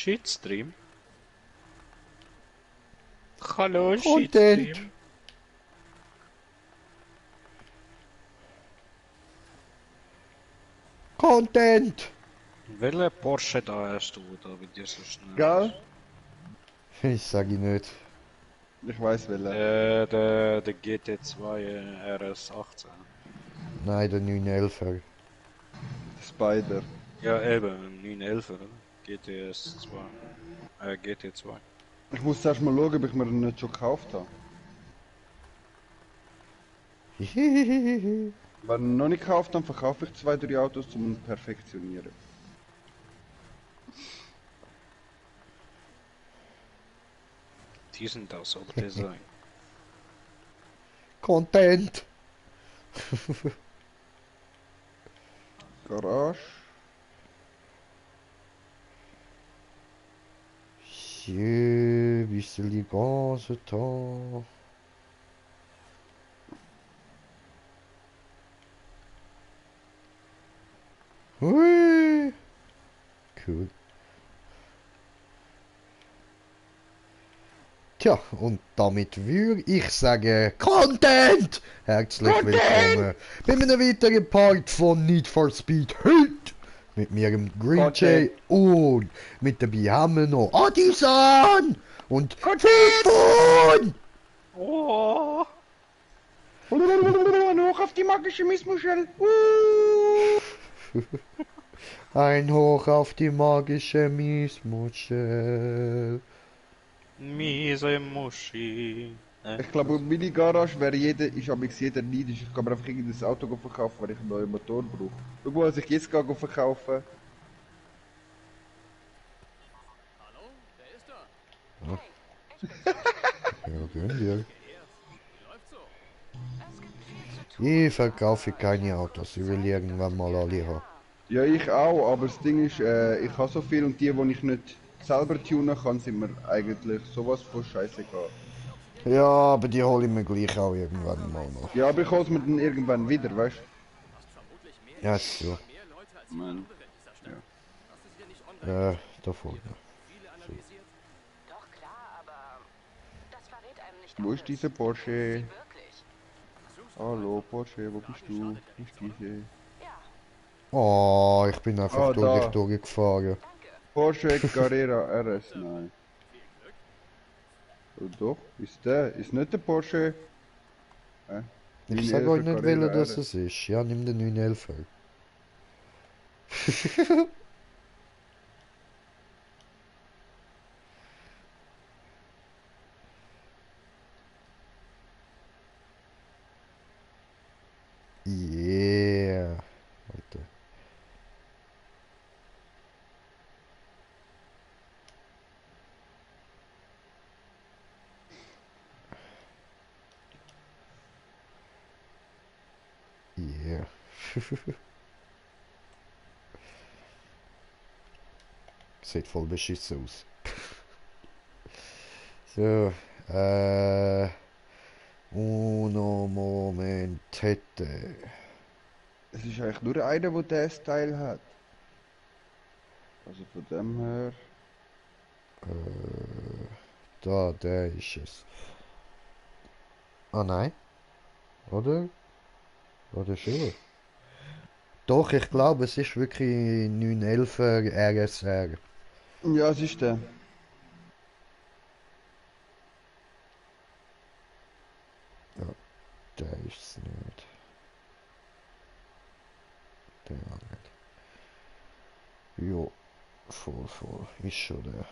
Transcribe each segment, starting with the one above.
Shitstream? Hallo, Content! Shitstream. Content! Welcher Porsche da hast du, da bei dir so schnell Gell? Ich sag ihn nicht. Ich weiß welcher. Der GT2 RS18. Nein, der 911er. Spider. Ja, eben, 911, oder? GTS2. GT2. Ich muss erst mal schauen, ob ich mir den nicht schon gekauft habe. Hihihihi. Wenn ich ihn noch nicht gekauft habe, verkaufe ich 2, 3 Autos zum Perfektionieren. Die sind auch so Design. Content! Garage. Je, bisschen die ganze Tag. Hui. Cool. Tja, und damit würde ich sagen, Content! Herzlich willkommen bei einem weiteren Part von Need for Speed Heat. Mit mir, dem Green Jay, und mit dabei haben wir noch Adisan und Fifun! Oh! Hoch auf die magische Missmuschel. Ein Hoch auf die magische Miesmuschel. Miese Muschi. Ich glaube, meine Garage wäre ist aber jeder neidisch. Ich kann mir einfach irgendein Auto verkaufen, weil ich einen neuen Motor brauche. Schau mal, was ich jetzt verkaufen. Ja, gönn dir. Ich verkaufe keine Autos, ich will irgendwann mal alle haben. Ja, ich auch, aber das Ding ist, ich habe so viel und die ich nicht selber tunen kann, sind mir eigentlich sowas von scheißegal. Ja, aber die hole ich mir gleich auch irgendwann mal noch. Ja, aber ich hole es mir dann irgendwann wieder, weißt du? Ja, ist so. Mann. Da vorne. Doch klar, aber das verrät einem nicht Wo ist alles. dieser Porsche? Sie wirklich? Hallo Porsche, wo bist du? Wo ist diese? Ja, Oh, ich bin einfach Ah, durch dich da. durchgefahren. danke. Porsche Carrera RS, nein. Oh, doch, ist der? Ist nicht der Porsche? Ich sag euch 911 nicht, Carrera welcher das RS. es ist. Ja, nimm den 911. Yeah. Warte. Yeah. Sieht voll beschissen aus. So, uno momentete. Es ist eigentlich nur einer, der diesen Style hat. Also von dem her. Da, der ist es. Ah nein, oder? Oder schon? Doch, ich glaube, es ist wirklich 911er RSR. Ja, es ist der. Ja, der ist es nicht. Der auch nicht. Jo, voll. Ist schon der.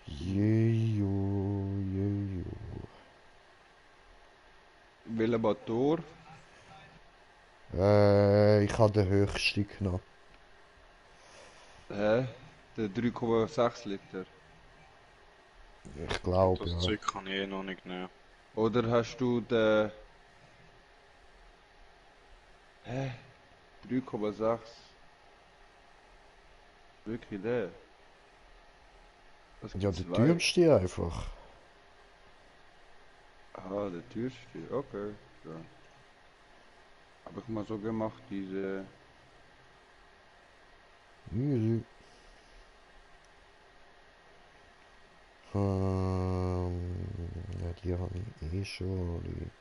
Jejo. Welcher Motor? Ich habe den höchsten genommen. Hä? Der 3,6 Liter. Ich glaube, Das ja. Zeug kann ich eh noch nicht nehmen. Oder hast du den. Hä? 3,6. Wirklich der? Es Ja, gibt der zwei. Türsteher einfach. Ah, der Türsteher, okay. Ja. Habe ich mal so gemacht, diese... Easy. Ja, die habe ich eh schon.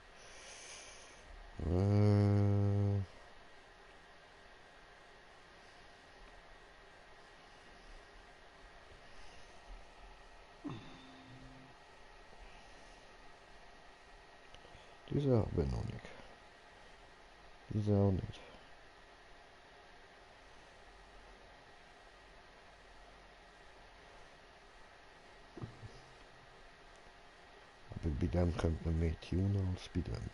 Diese haben wir noch nicht. Diese auch nicht. Aber bei dem könnte man mehr tunen als bei dem.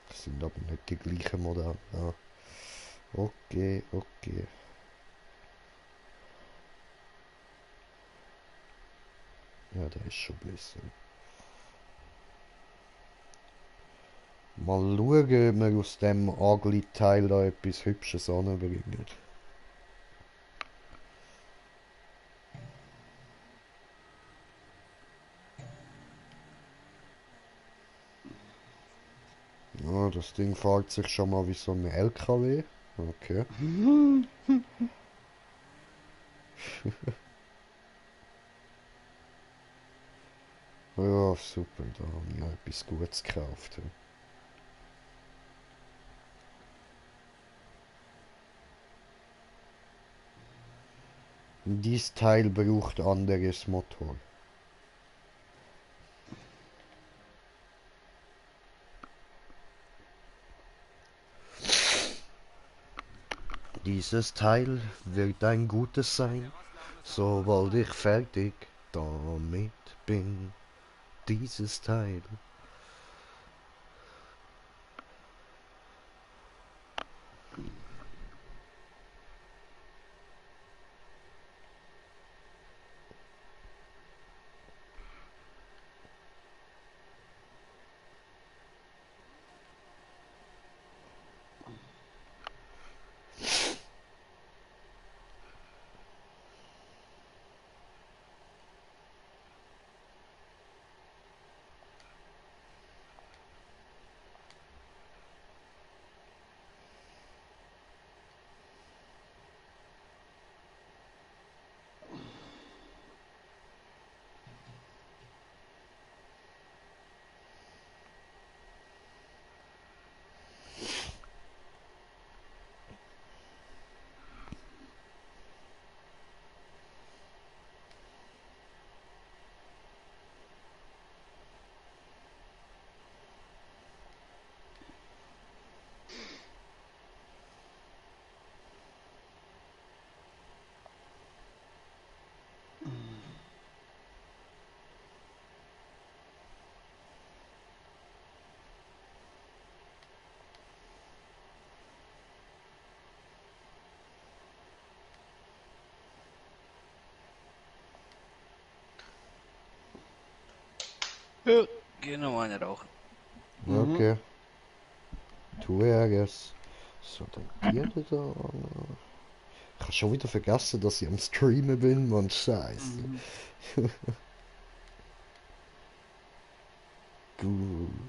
Das sind aber nicht die gleichen Modelle. Ja. Okay, okay. Ja, der ist schon besser. Mal schauen, ob wir aus dem Agli-Teil da etwas Hübsches anbringen. Ja, das Ding fährt sich schon mal wie so ein LKW. Okay. Ja, super, da habe ich noch etwas Gutes gekauft. Dies Teil braucht anderes Motor. Dieses Teil wird ein gutes sein, sobald ich fertig damit bin. Dieses Teil. Ja, geh noch mal eine rauchen. Okay, tue es. So, dann die da. Ich habe schon wieder vergessen, dass ich am Streamen bin, Mann, scheiße. Gut.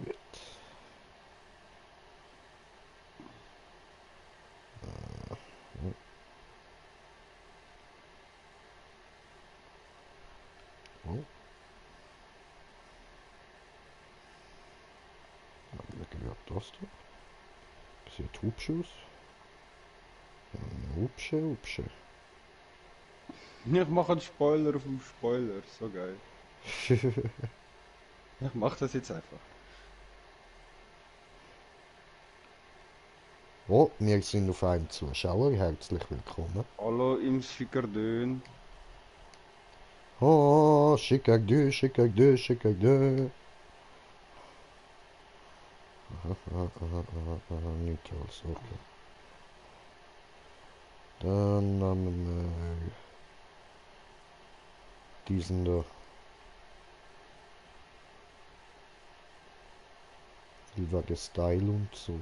Oh, dann gehört das da. Sieht hübsch aus. Hübsche. Ich mache einen Spoiler auf dem Spoiler, so geil. Ich mache das jetzt einfach. Oh, wir sind auf einem Zuschauer. Herzlich willkommen. Hallo im Schickerdön. Oh, Chicago. Nicht alles, okay. Dann nehmen wir diesen da. Viel wegen Style und so.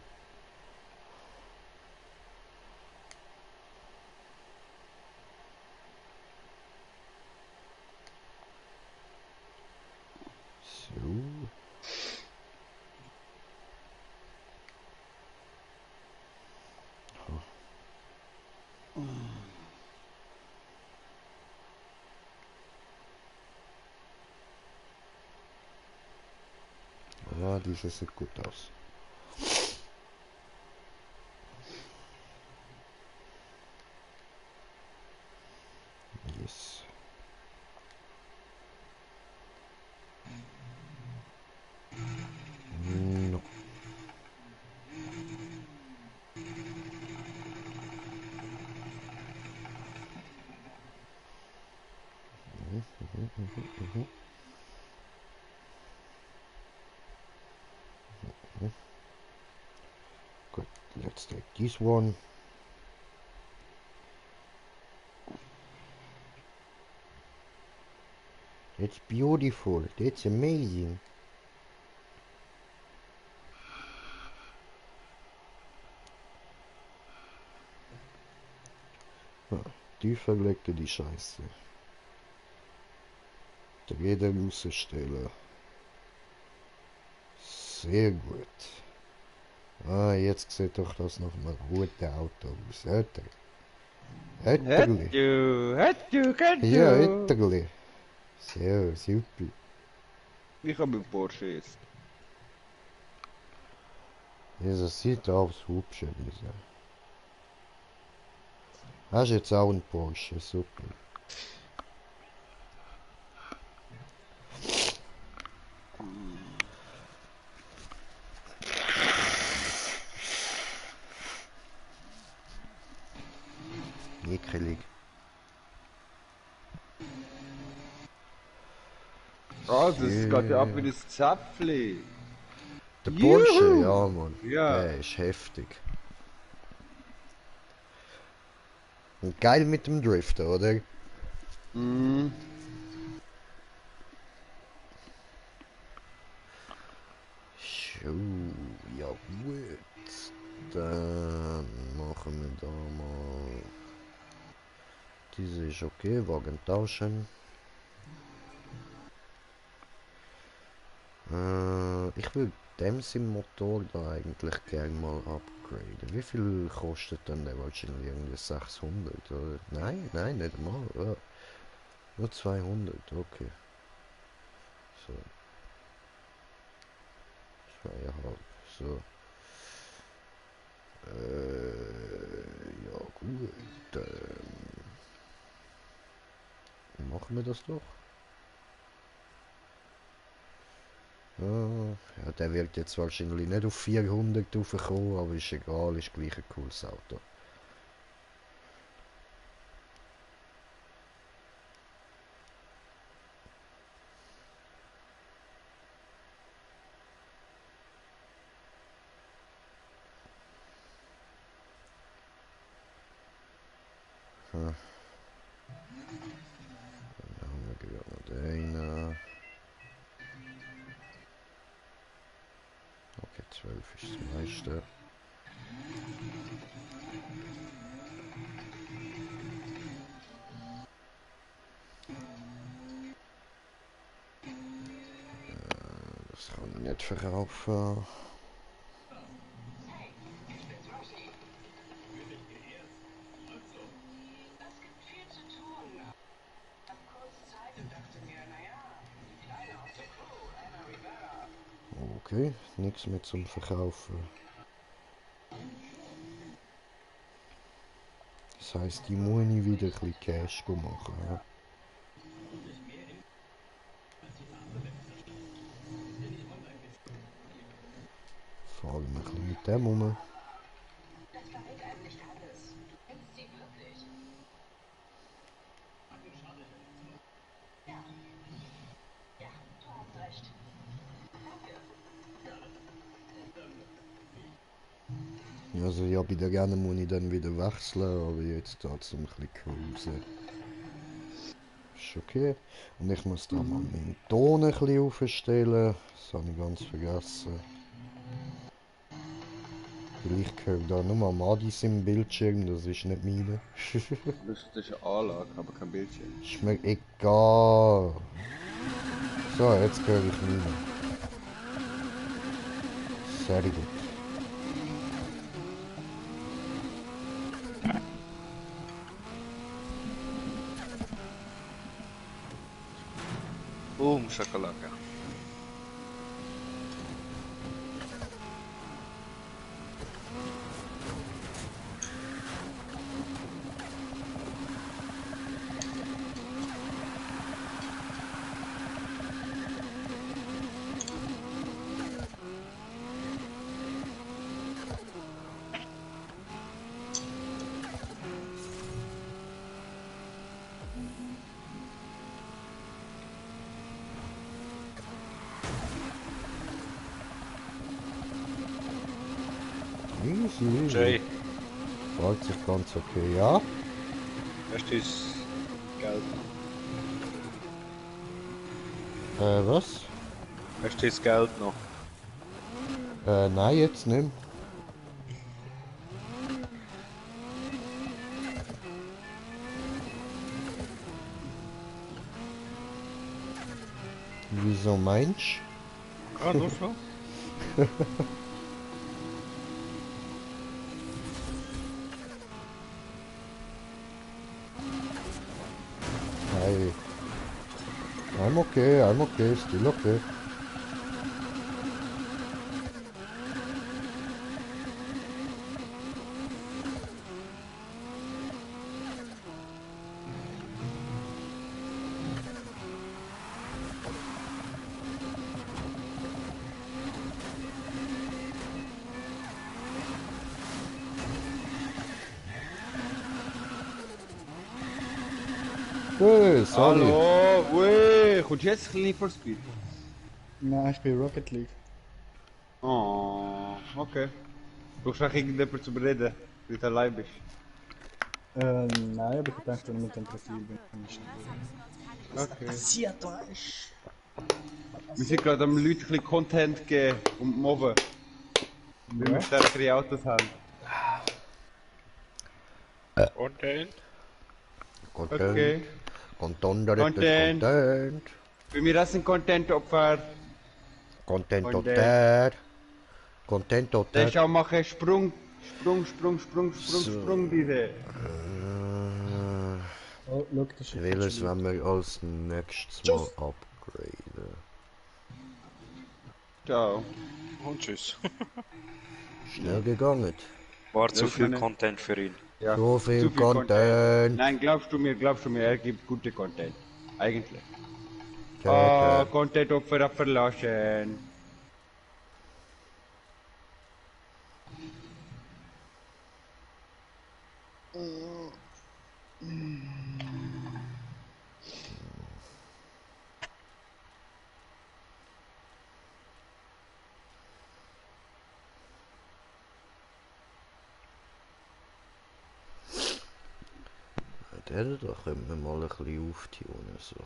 Diese sieht gut aus. Yes. No. Good. Let's take this one. That's beautiful. That's amazing. Die verlegte die Scheiße. Räder rausstellen. Sehr gut. Ah, jetzt sieht doch das nach einem guten Auto aus. Hätterli. Ja, Hätterli. So, super. Ich habe einen Porsche jetzt. Ja, das sieht aus hübsch aus. Hast du jetzt auch einen Porsche? Super. Ekelig. Ah, das geht ja ab wie ein Zäpfli. Der Porsche, ja Mann. Ja. Der ist heftig. Und geil mit dem Drifter, oder? Mhm. So, ja gut. Dann machen wir da mal. Diese ist okay, Wagen tauschen. Ich will dem Sim-Motor da eigentlich gerne mal upgraden. Wie viel kostet denn der wahrscheinlich? Irgendwie 600, oder? Nein, nein, nicht mal. Ja. Nur 200, okay. So. 2,5, so. Ja gut. Machen wir das doch. Ja, der wird jetzt wahrscheinlich nicht auf 400 raufkommen, aber ist egal, ist gleich ein cooles Auto. Dann haben wir gerade noch den. Okay, 12 ist das meiste. Das kann ich nicht verkaufen. Okay, nichts mehr zum Verkaufen. Das heisst, ich muss ich wieder ein bisschen Cash machen. Ja. Fahren wir ein bisschen mit dem um. Also ja, bei der gerne muss ich dann wieder wechseln, aber jetzt da zum ein bisschen cruisen. Ist okay. Und ich muss da mal meinen Ton ein bisschen aufstellen. Das habe ich ganz vergessen. Vielleicht gehört da nur Madis im Bildschirm, das ist nicht meine. Das ist eine Anlage, aber kein Bildschirm. Ist mir egal. So, jetzt höre ich meine. Sehr gut. Shakalaka. Jay, Fällt sich ganz okay, ja? hast du das Geld? Was? Hast du das Geld noch? Nein, jetzt nicht. Wieso meinst Ah, nur schon? du? Hey. I'm okay, still okay. Hey, sorry. Hallo, weh, kommst du jetzt ein bisschen for Speed? Nein, ich bin Rocket League. Oh, okay. Brauchst du auch irgendjemanden zum Reden, weil du allein bist? Nein, aber ich dachte, wenn ich mit dem Profil bin, kann ich schnell. Okay. Passiert, weißt Wir sind gerade am Leuten ein bisschen Content geben und mobben, weil wir Ja. stärkere Autos haben. Content? Content. Okay. Content. Content. Content. Bei mir sind Content-Opfer. Content. Content. Content. Dann schau, mache Sprung, diese. Oh, schau, das ist Welches wollen wir als nächstes mal upgraden? Ciao. Und tschüss. Schnell gegangen. War zu Das viel meine- Content für ihn. Ja, So viel zu Content. Nein, glaubst du mir, er gibt gute Content. Eigentlich. Tete. Content-Opfer verlassen. Den da können wir mal ein bisschen auftunen. So.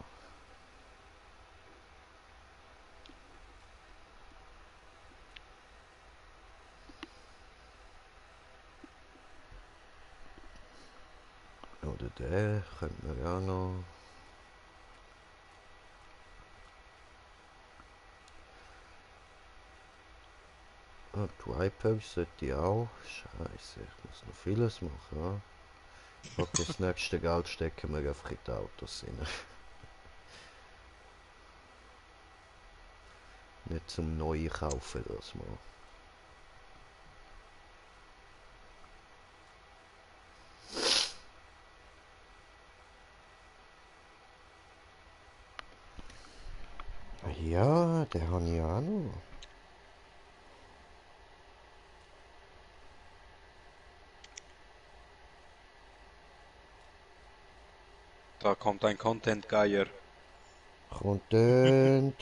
Oder den können wir ja noch. Ah, die Wipe-Ups sollte ich auch. Scheiße, ich muss noch vieles machen. Ja? Okay, das nächste Geld stecken wir einfach in die Autos rein. Nicht zum Neuen kaufen das mal. Ja, den habe ich auch noch. Da kommt ein Content-Geier. Content.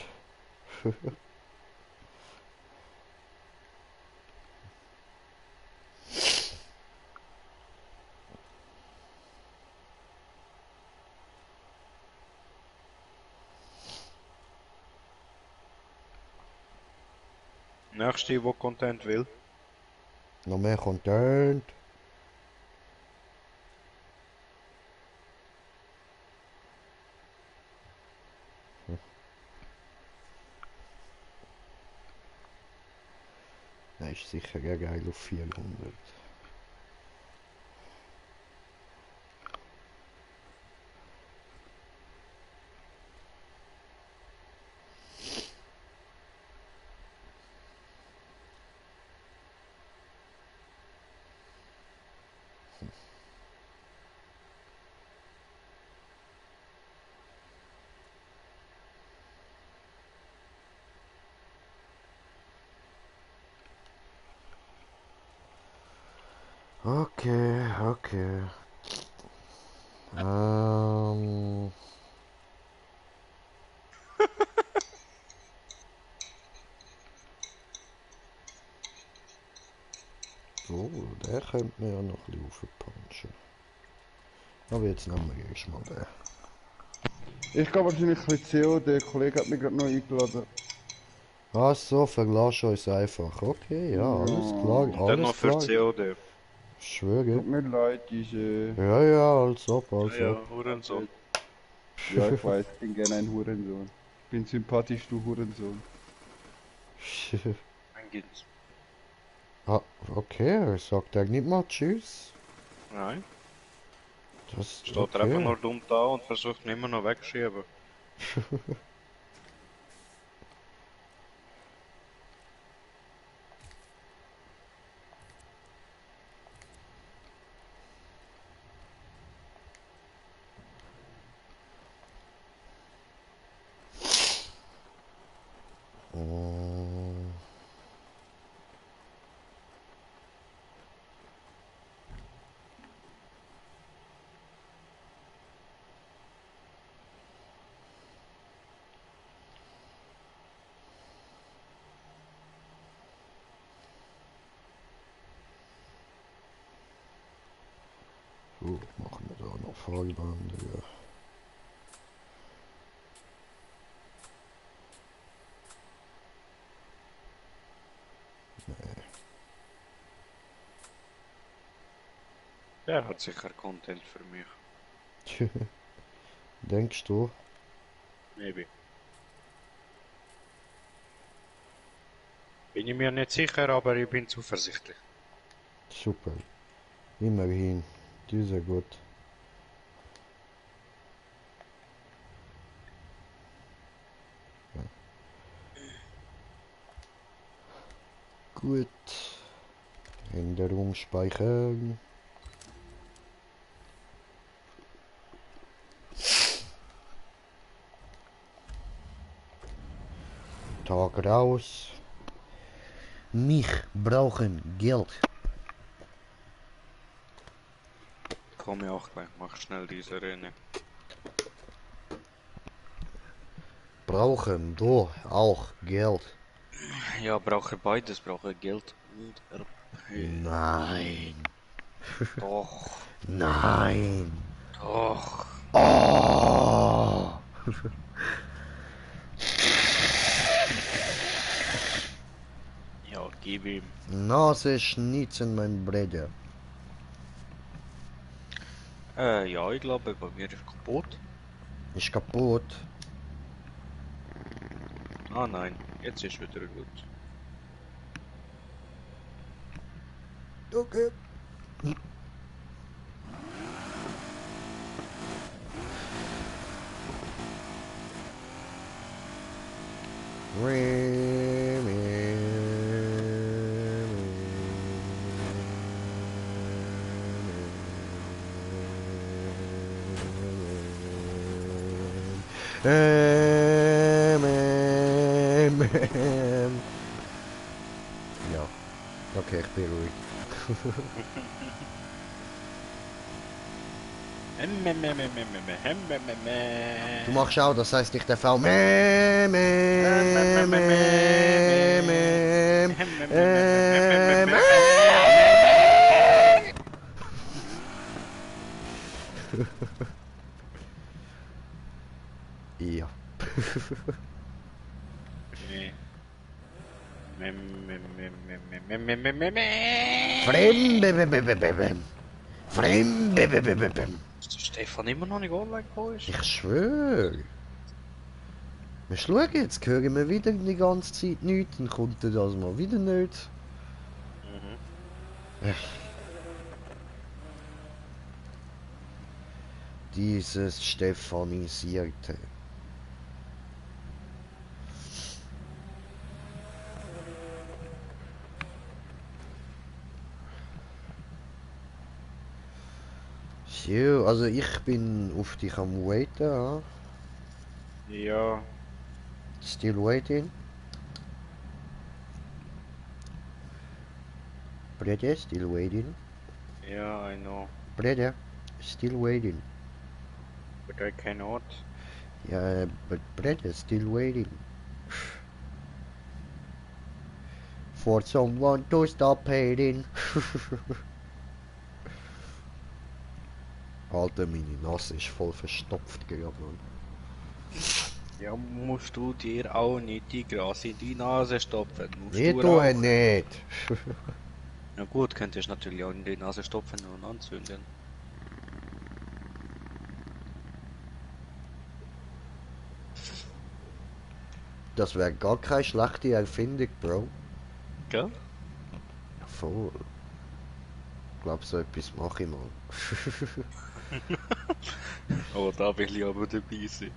Nächste, wo Content will. Noch mehr Content. Das ist sicher geil auf 400. Okay, okay. So. der könnte mir ja noch ein bisschen aufpunchen. Aber jetzt nehmen wir erstmal den. Ich gehe wahrscheinlich ein bisschen CO, der Kollege hat mich gerade noch eingeladen. Ach so, verlass uns einfach. Okay, ja, alles klar, Und dann alles noch für klar. COD. Ich schwöre. Tut mir leid, diese... Ja, ja, als ob, Ja, als ja, ob. Hurensohn. Ja, ich weiß, ich bin gerne ein Hurensohn. Ich bin sympathisch, du Hurensohn. Dann geht's. Ah, okay, sagt er nicht mal Tschüss? Nein, Das steht er einfach nur dumm da und versucht ihn immer noch wegzuschieben. Oh. So, machen wir da noch Vollbande. Ja. Der hat sicher Content für mich. Denkst du? Maybe. Bin ich mir nicht sicher, aber ich bin zuversichtlich. Super. Immerhin. Die ist ja gut. Ja. Gut. Änderung speichern. Tag raus. Mich brauchen Geld. Komm ich auch gleich, mach schnell diese Rennen. Brauchen du auch Geld? Ja, brauche beides, brauche Geld und RP. Nein. Doch, Nein. doch. Oh. Ja, gib ihm. Nase schnitzen, mein Bruder. Ja, ich glaube, bei mir ist kaputt. Ist kaputt. Ah nein, jetzt ist wieder gut. Okay. Ja, okay, ich bin ruhig. Du machst auch, das heißt nicht der V. Ja. Fremd. Ist der Stefan immer noch nicht online gekommen? Ich schwöre. Wir schauen jetzt, hören wir wieder die ganze Zeit nichts, dann kommt er das mal wieder nicht. Dieses Stefanisierte. So, also ich bin auf dich am waiten, ja. Ja, Still waiting. Brother, still waiting. ja, I know. Brother, still waiting. But I cannot. Yeah, but brother, still waiting. for someone to stop hating. Alter, meine Nase ist voll verstopft gerade, Mann. Ja, musst du dir auch nicht die Gras in die Nase stopfen. Musst Ich du tue rauchen. nicht. Na gut, könntest natürlich auch in die Nase stopfen und anzünden. Das wäre gar keine schlechte Erfindung, Bro. Gell? Ja, voll. Ich glaube, so etwas mache ich mal. Oh, da will ich aber dabei sein.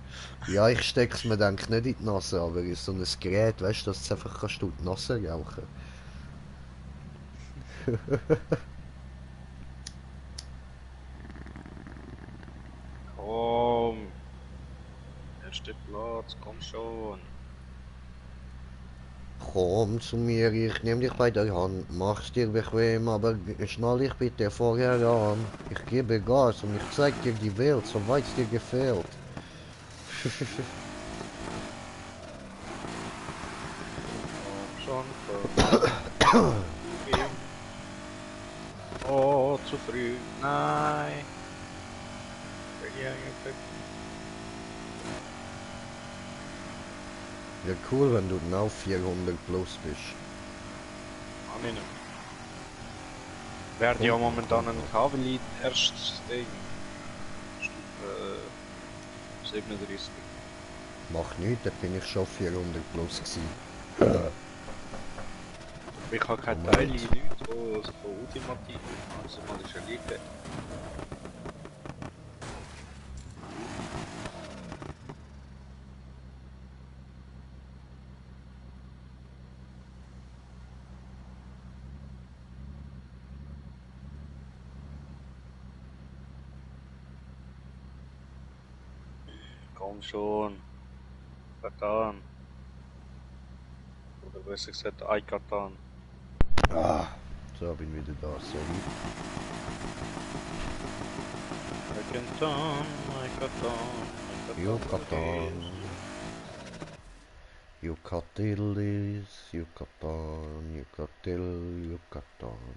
Ja, ich steck's mir denk nicht in die Nase, aber ist so ein Gerät, weißt du, dass du einfach kannst du die Nase rauchen. Komm. Erster Platz, komm schon. Komm zu mir, ich nehm dich bei der Hand, mach's dir bequem, aber schnall dich bitte vorher an. Ich gebe Gas und ich zeig dir die Welt, soweit es dir gefällt. Komm schon, komm. Oh, zu früh. Nein. Ja cool, wenn du genau 400 plus bist. Kann ich nicht. Werde ja momentan ein Kabel erstes Ding. Stufe 37. Mach nichts, da bin ich schon 400 plus gewesen. Ich habe keine Moment. Teile, nichts, wo so ultimativ also man ist ja liebe. Komm schon. Katan. Oder besser gesagt, Aikatan. Ah, so bin wieder da, sorry. Aikatan, Aikatan. Yucatan. Yucatilis, Yucatan, Yucatil, Yucatan.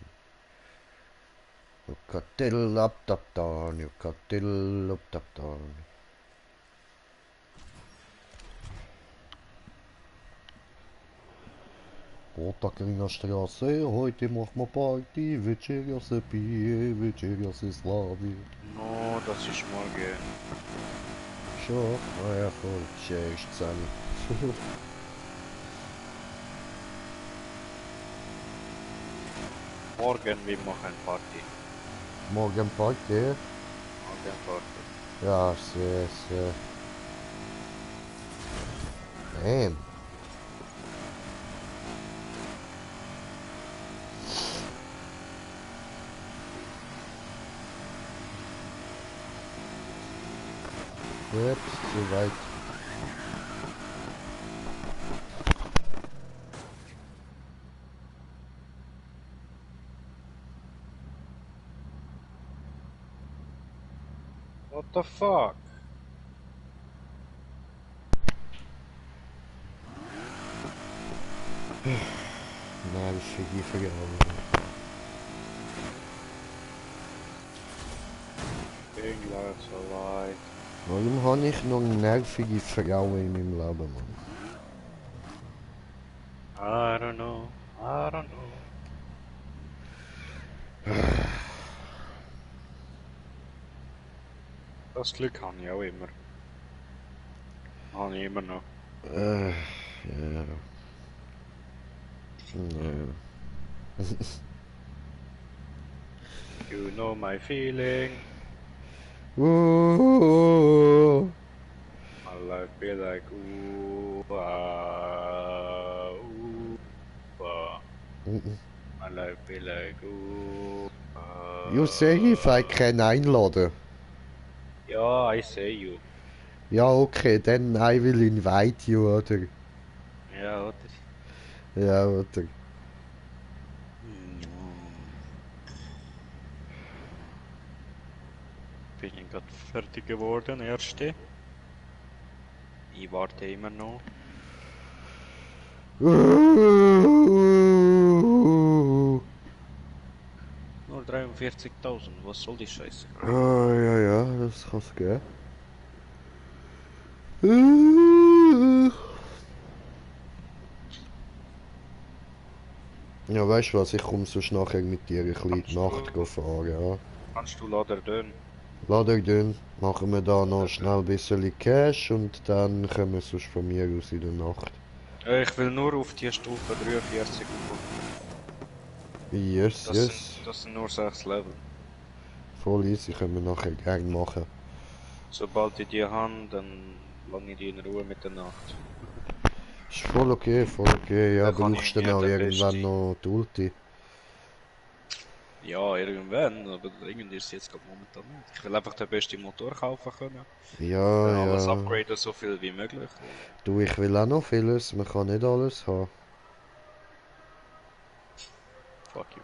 Yucatil, Aptaptan, Yucatil, Aptaptan. Otakrina Straße, heute machen wir Party, Večerja se pije, Večerja se slavi. No, das ist morgen. Schon? Ah ja, voll, ist ja erst 10. Morgen wir machen Party. Morgen Party? Morgen Party. Ja, sehr, sehr. Damn. Gut, soweit. What the fuck? Nervige Vergabe. Bin gleich soweit. Warum habe ich noch nervige Frauen in meinem Leben, Mann? I don't know. I don't know. Das Glück habe ich auch immer. Habe ich immer noch. Ja. Ja. You know my feeling. Ooh. My life be like ooh ah ooh ah. My life be like ooh ah. You say if I can einladen. Ja, I say you. Ja, okay, then I will invite you, oder? Ja, oder? Ja, oder? Bin ich gerade fertig geworden, erste. Ich warte immer noch. 43.000, was soll die Scheiße? Ja, das kann's geben. Ja, weißt du was, ich komme sonst nachher mit dir ein bisschen in die Nacht fahren, ja. Kannst du Lader tun? Lader dünn, machen wir da noch schnell ein bisschen Cash und dann kommen wir sonst von mir aus in der Nacht. Ich will nur auf die Stufe 43 kommen. Yes, yes. Das sind nur 6 Level. Voll easy, können wir nachher gerne machen. Sobald ich die habe, dann lange ich die in Ruhe mit der Nacht. Ist voll okay, ja, Dann kann brauchst ich du dann auch mir den irgendwann besten- noch die Ulti. Ja, irgendwann, aber dringend ist es jetzt gerade momentan nicht. Ich will einfach den besten Motor kaufen können. Ja, Dann alles ja. upgraden, so viel wie möglich. Du, ich will auch noch vieles, man kann nicht alles haben. Fuck you.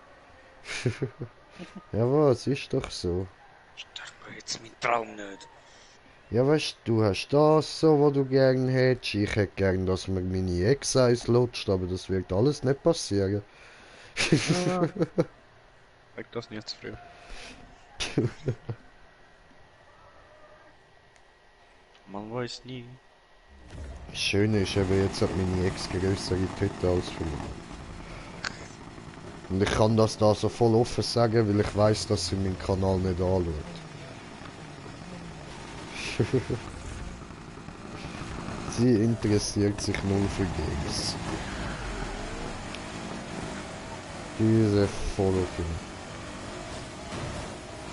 Ja, was, ist doch so. Stört mir jetzt mein Traum nicht. Ja, weißt du, hast das so, was du gern hättest. Ich hätte gern, dass mir meine Ex-Eis lutscht, aber das wird alles nicht passieren. Weg das nicht zu früh. Man weiß nie. Das Schöne ist eben, jetzt hat meine Ex größere Tüte als früher. Und ich kann das da so voll offen sagen, weil ich weiß, dass sie meinen Kanal nicht anschaut. Sie interessiert sich null für Games. Diese voll okay.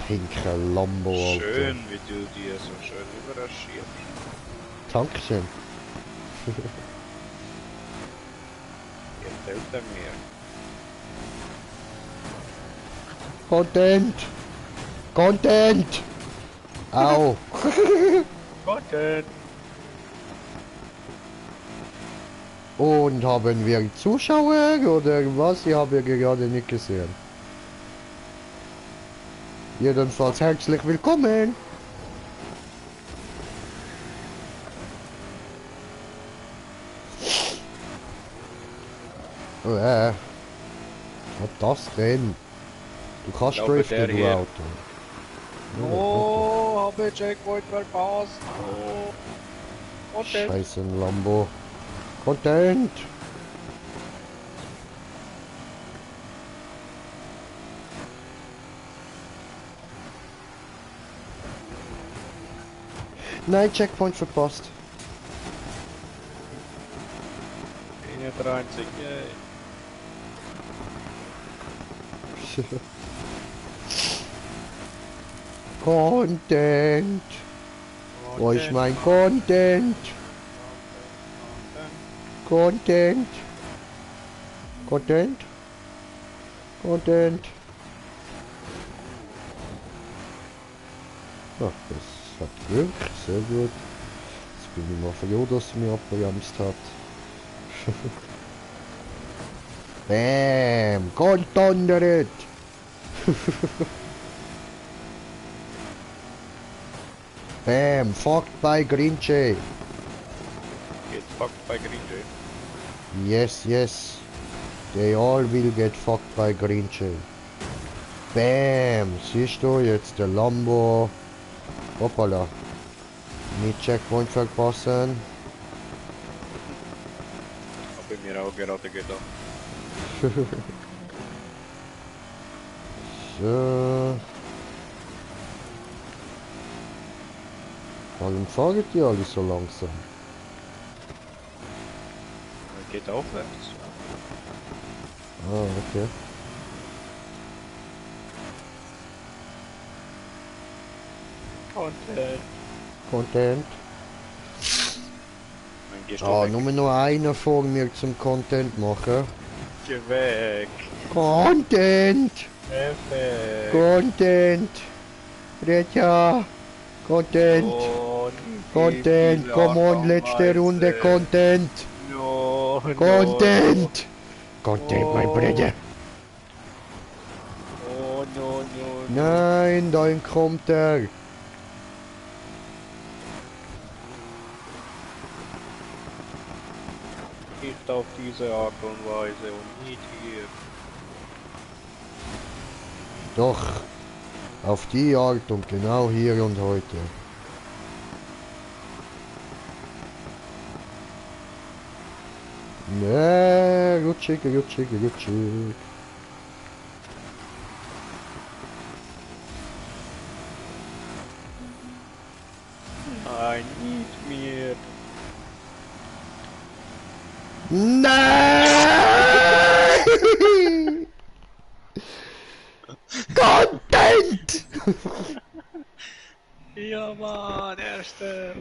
Pinke Lambo, Alter. Schön, wie du die so schön überraschierst. Dankeschön. Gefällt er mir. Content! Content! Au! Content! Und haben wir Zuschauer oder was? Ich habe gerade nicht gesehen. Jedenfalls herzlich willkommen! Oh, was das denn? Du kannst Ich glaube, driften, der du hier. Auto. Oh, habe Checkpoint verpasst. Oh. Content. Scheiße, ein Lambo. Content! Nein, Checkpoint verpasst. Ich bin nicht der Einzige. Content! Wo ist mein Content? Content! Content! Content! Ja, das hat Glück, sehr gut. Jetzt bin ich mal froh, dass sie mich abgebremst hat. Bam! Contenderet! Bam! Fucked by Grinche! Get fucked by Green Jay. Yes, yes. They all will get fucked by Grinche. Bam! Siehst du jetzt der Lambo? Hoppala. Nicht Checkpoint verpassen. Habe ich mir auch gerade gedacht. So. Warum fahren die alle so langsam? Geht aufwärts. Ah, okay. Content. Content. Dann gehst du Ah, weg. nur noch einer vor mir zum Content machen. Geh weg. Content! Perfekt. Content! Recha! Content! Oh, Content! Come on, letzte Runde Content! No, Content! Content, mein Oh. Bruder! Oh, no, no, no. Nein, da kommt er! Nicht auf diese Art und Weise und nicht hier. Doch, Auf die Art und genau hier und heute. Nee, rutschig, rutschig, rutschig. Nein, nicht mehr. Nein! Content! Ja, Mann, erste.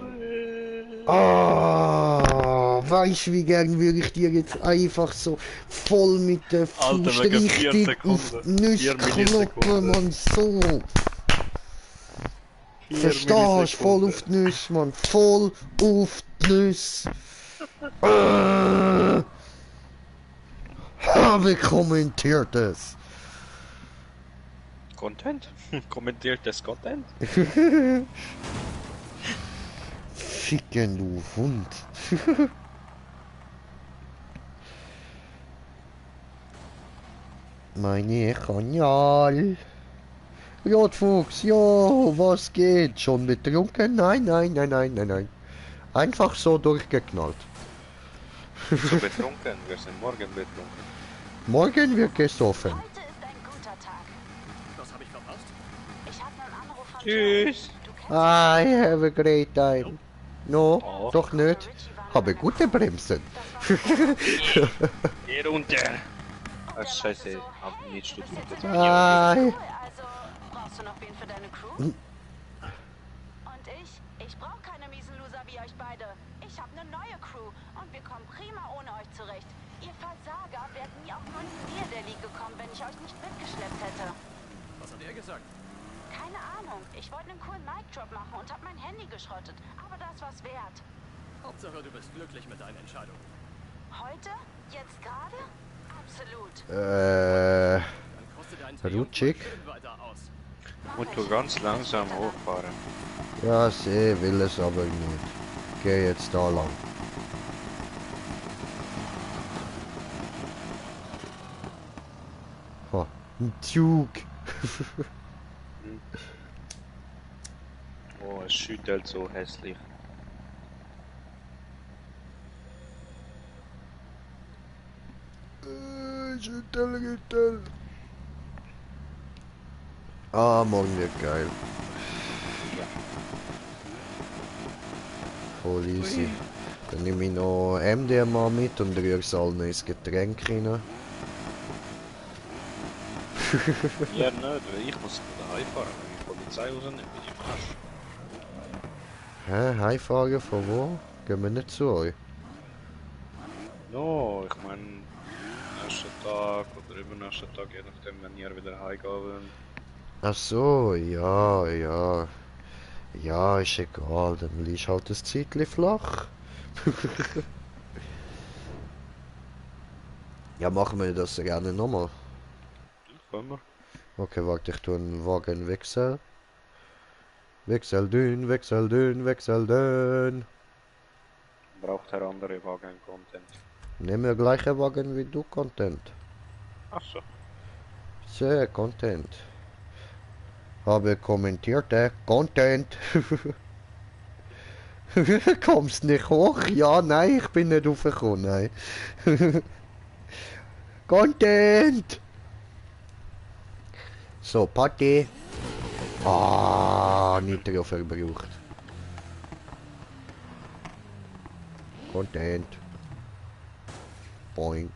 Ah, weißt du, wie gern würde ich dir jetzt einfach so voll mit der Alter, Faust wegen 4 richtig auf Sekunden. die 4 Nüsse kloppen, Millisekunden. man, so. 4 Verstehst du? Voll Millisekunden. auf die Nüsse, man, voll auf die Nüsse. Habe kommentiert es. Content? Kommentiert das Content? Ficken, du Hund. Meine Kanal. Rotfuchs, jo, was geht? Schon betrunken? Nein, nein, nein, nein, nein, nein. Einfach so durchgeknallt. So betrunken, wir sind morgen betrunken. Morgen wird gesoffen. Heute ist ein guter Tag. Was habe ich verpasst? Ich habe einen Anruf von Tschüss. Joe. Du kennst I have a great time. No, Oh. doch nicht. Habe gute Bremsen. Hier runter. Ach, scheiße, hab nicht studiert. Jetzt bin ich Hi. Cool, also brauchst du noch wen für deine Crew? Und ich brauche keine miesen Loser wie euch beide. Ich habe eine neue Crew und wir kommen prima ohne euch zurecht. Ihr Versager wärt nie auf meinen Bier der League gekommen, wenn ich euch nicht mitgeschleppt hätte. Was hat er gesagt? Keine Ahnung, ich wollte einen coolen Mic-Drop machen und habe mein Handy geschrottet. Aber das war's wert. Hauptsache, du bist glücklich mit deinen Entscheidungen. Heute? Jetzt gerade? Absolut. Dann kostet dein Rutschig. schön weiter aus. Und du ganz langsam hochfahren. Ja, sie will es aber nicht. Geh jetzt da lang. Ha, ein Zug. Oh, es schüttelt so hässlich. Schüttel. Ah, morgen wird geil. Voll easy. Dann nehme ich noch MDMA mit und rühre ein neues Getränk rein. Ja, nicht, weil ich muss daheim fahren, wenn die Polizei rausnimmt, bin ich im Arsch. Hä? Heimfahren von wo? Gehen wir nicht zu euch? No, ich mein, nächsten Tag oder übernächsten Tag, je nachdem, wenn ihr wieder heimgehen wollt. Ach so, ja, ja. Ja, ist egal, dann liegst halt das Zeitchen flach. Ja, machen wir das gerne nochmal. Können wir? Okay, warte, ich tue einen Wagen wechseln. Wechsel dünn, wechsel dünn, wechsel dünn. Braucht der andere Wagen Content. Nehmen wir gleichen Wagen wie du, Content. Ach so. Sehr Content. Habe kommentiert, Content. Kommst nicht hoch? Ja, nein, ich bin nicht hochgekommen, nein. Content! So, Party. Ah, Nitro verbraucht. Content. Boing.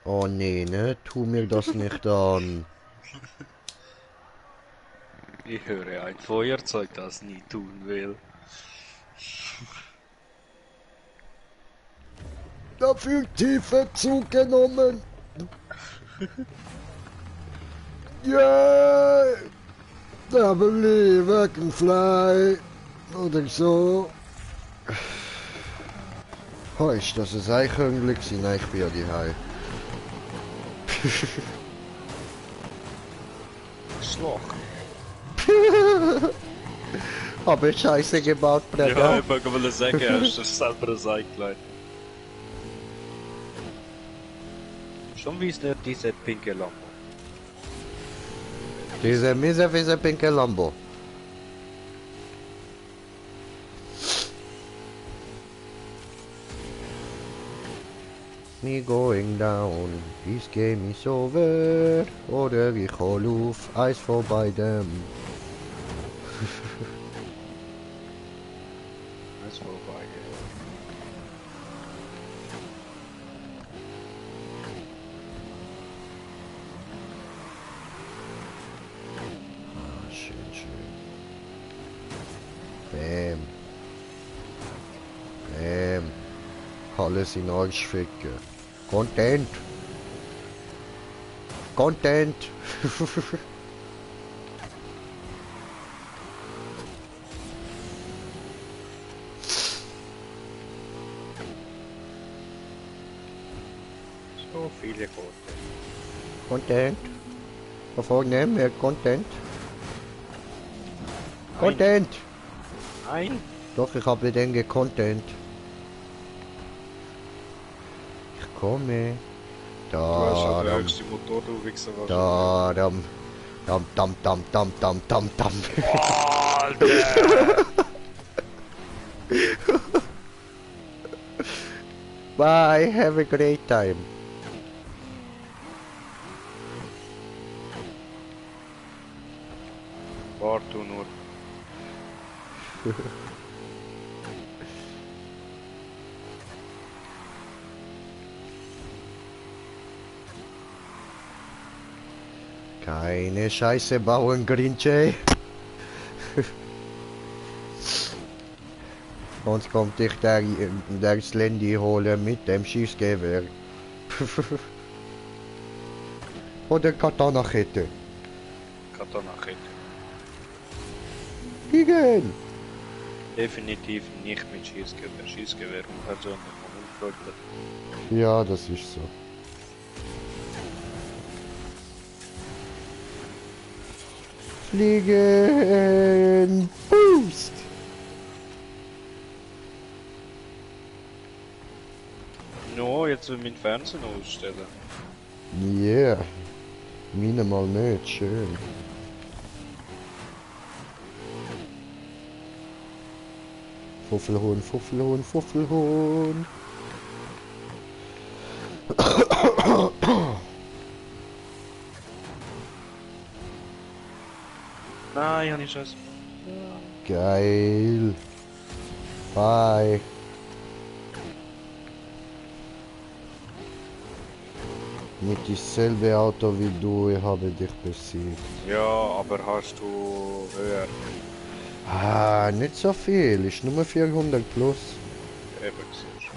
Oh nee, ne? Tu mir das nicht an. Ich höre ein Feuerzeug, das nie tun will. Dafür tiefer zugenommen. Ja, da believe can fly. Oder so. Heißt, das ist eigentlich sein, ich bin ja die Hai. Schlag. Aber scheiße gebaut, Ja, Bruder. ich wollte sagen, hast du selber ein Ei. Schon wie ist der diese pinke Lampe? Diese miese pinke Lambo. Me going down, this game is over. Oder ich hol auf, Eis vor beidem. Das ist vorbei. Schön, schön. Bam. Bam. Alles in Arsch ficken. Content. Content. So viele Gute. Content. Verfolgen mehr Content. Content. Nein. Doch, ich habe den Content. Ich komme. Du hast Da, auch der dam, höchste Motor, du Wichser. da, dam, dam, dam, dam, dam, dam, dam, dam. Bye, have a great time. Warte du nur. Keine Scheiße bauen, Grinche. Sonst kommt dich der Slendy holen mit dem Schießgewehr. Oder Katana-Kette. Katana-Kette. Liegen! Definitiv nicht mit Schießgewehr. Schießgewehr und persönlich unfreundlich. Ja, das ist so. Fliegen! Boost! No, jetzt will mein Fernsehen ausstellen. Yeah. Meine mal nicht, schön. Fuffelhuhn, Fuffelhuhn, Fuffelhuhn. Nein, habe ich Scheiße. Geil. Bye. Mit dasselbe Auto wie du, ich habe dich besiegt. Ja, aber hast du höher? Ah, nicht so viel, ist nur 400 plus. Eben siehst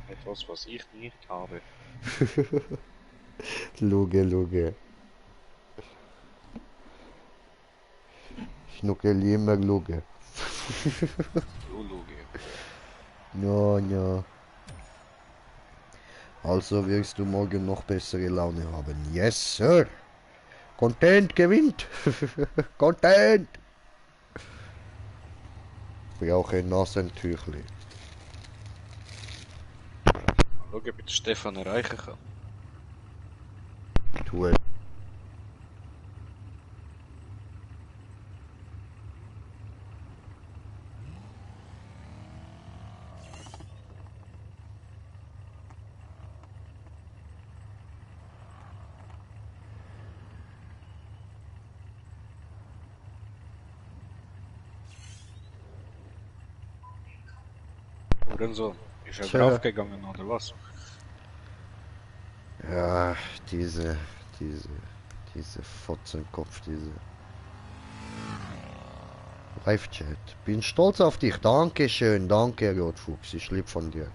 du. Etwas, was ich nicht habe. Luge, Luge. Schnuckel immer Luge. Du Lugi. Ja, ja. Also wirst du morgen noch bessere Laune haben. Yes, Sir. Content gewinnt. Content. Ich brauche ein Nasentüchli. Schau, ob ich den Stefan erreichen kann. Tu es. Hurensohn. Ist er Tja. draufgegangen oder was? Ja, diese Fotzenkopf, diese. Live-Chat. Bin stolz auf dich. Dankeschön. Danke, Rotfuchs. Ich lieb von dir.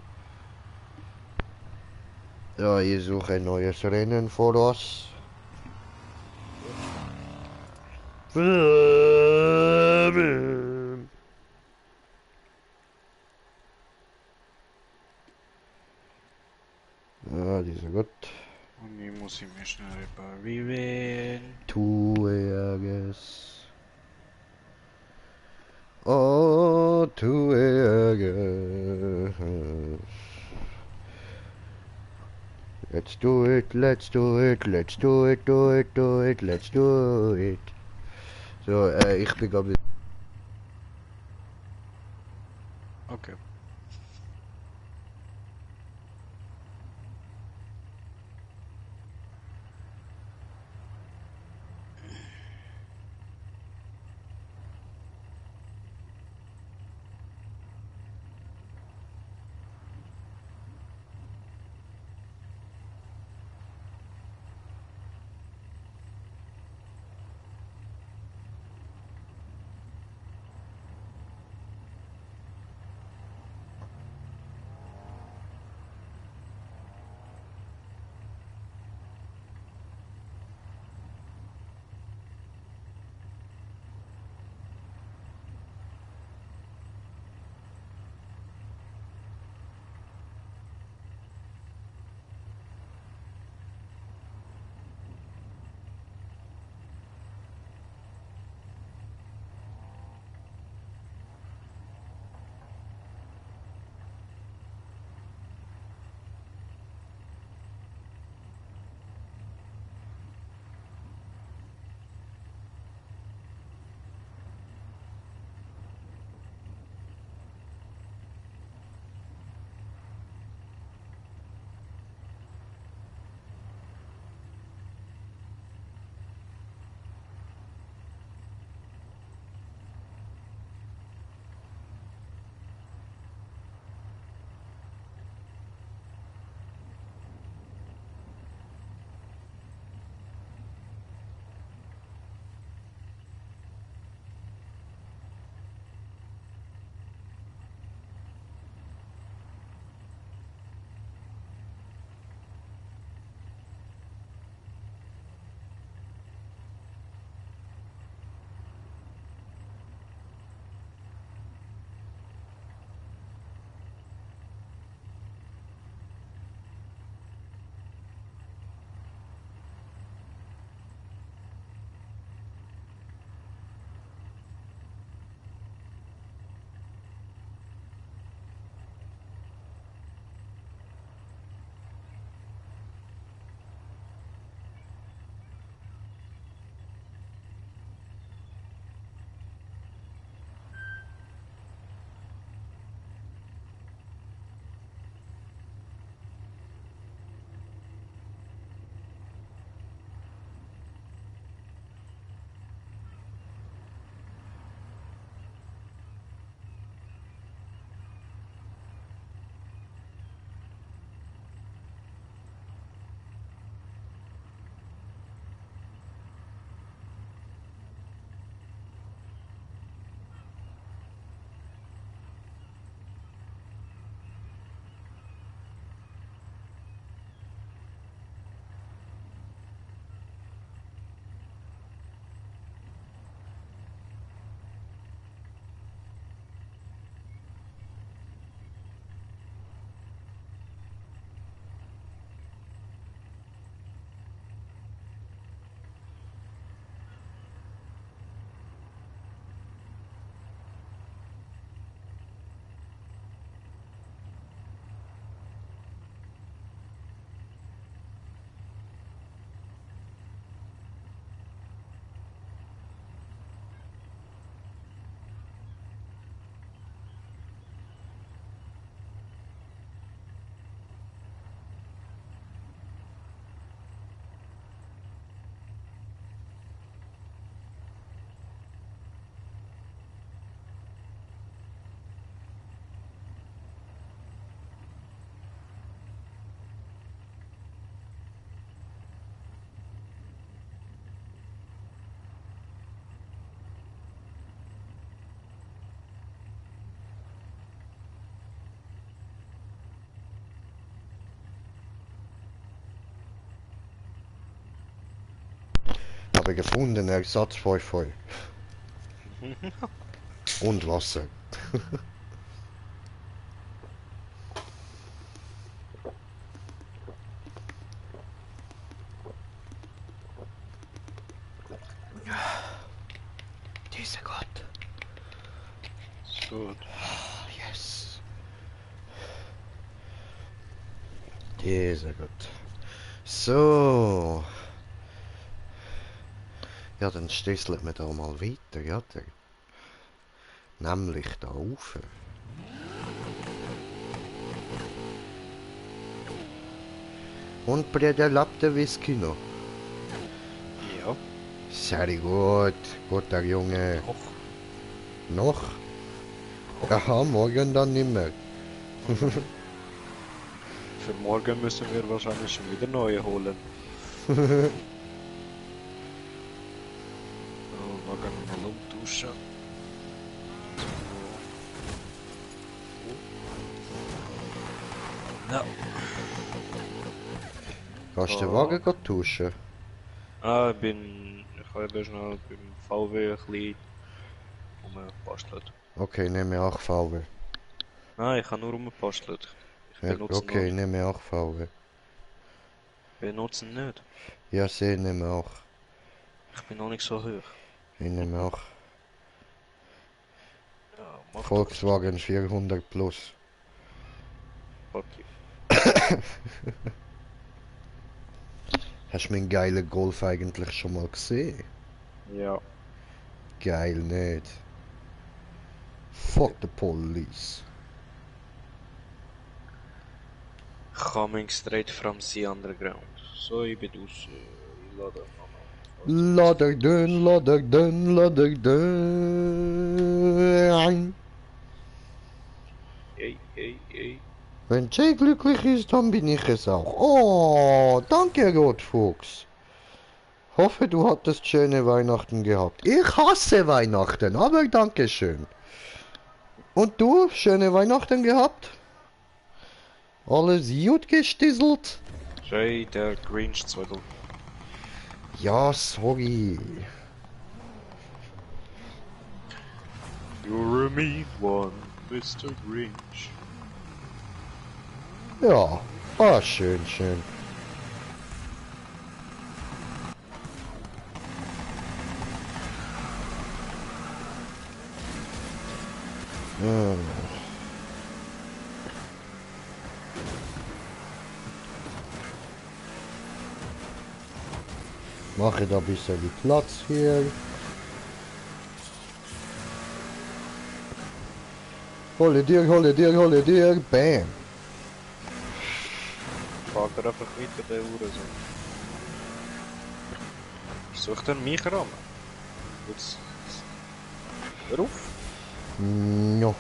Ja, ich suche ein neues Rennen vor uns. Ja, diese gut. Und ich muss ihn mir schnell reparieren. Tue es. Oh, to Ärger. Let's do it, let's do it, let's do it, do it, do it, let's do it. So, ich bin gerade... Okay. Habe gefunden, Ersatzpfeiffer. Und Wasser. Dieser Gott. Gut. Yes. Sehr gut. So. Ja, dann stößelt wir da mal weiter, ja? Nämlich da rauf. Und Brüder, lebt der Whisky noch? Ja. Sehr gut. Guter Junge. Och. Noch? Aha, morgen dann nicht mehr. Für morgen müssen wir wahrscheinlich schon wieder neue holen. Oh, morgen mal umtauschen. So. Ja. Kannst du den So. Wagen grad tauschen? Ah, ich habe eben schnell beim VW ein bisschen rumgebastelt. Okay, nehme auch VW. Nein, ich habe nur rumgebastelt. Ich Ja, benutze okay, ihn nehme auch VW. Benutzen nicht. Ja, sie nehme auch. Ich bin noch nicht so hoch. Ich nehme auch. Ja, mach Volkswagen 400 plus. doch. Fuck you. Hast du meinen geilen Golf eigentlich schon mal gesehen? Ja. Geil nicht. Fuck the police. Coming straight from the underground. So, ich bin aus. Ich lade Ladder dun. Ey. Wenn Jay glücklich ist, dann bin ich es auch. Oh, danke Rotfuchs. Hoffe, du hattest schöne Weihnachten gehabt. Ich hasse Weihnachten, aber danke schön. Und du, schöne Weihnachten gehabt? Alles gut gestisselt? Jay, der Grinch-Zweidel. Ja, sorry. You're a mean one, Mr. Grinch. Ja, ah, schön. Hm. Mache da ein bisschen Platz hier. Hole dir, bam. Fahrt er einfach weiter, der Uhrensohn. Versucht er mich rammen? Jetzt. Hör auf! Ja.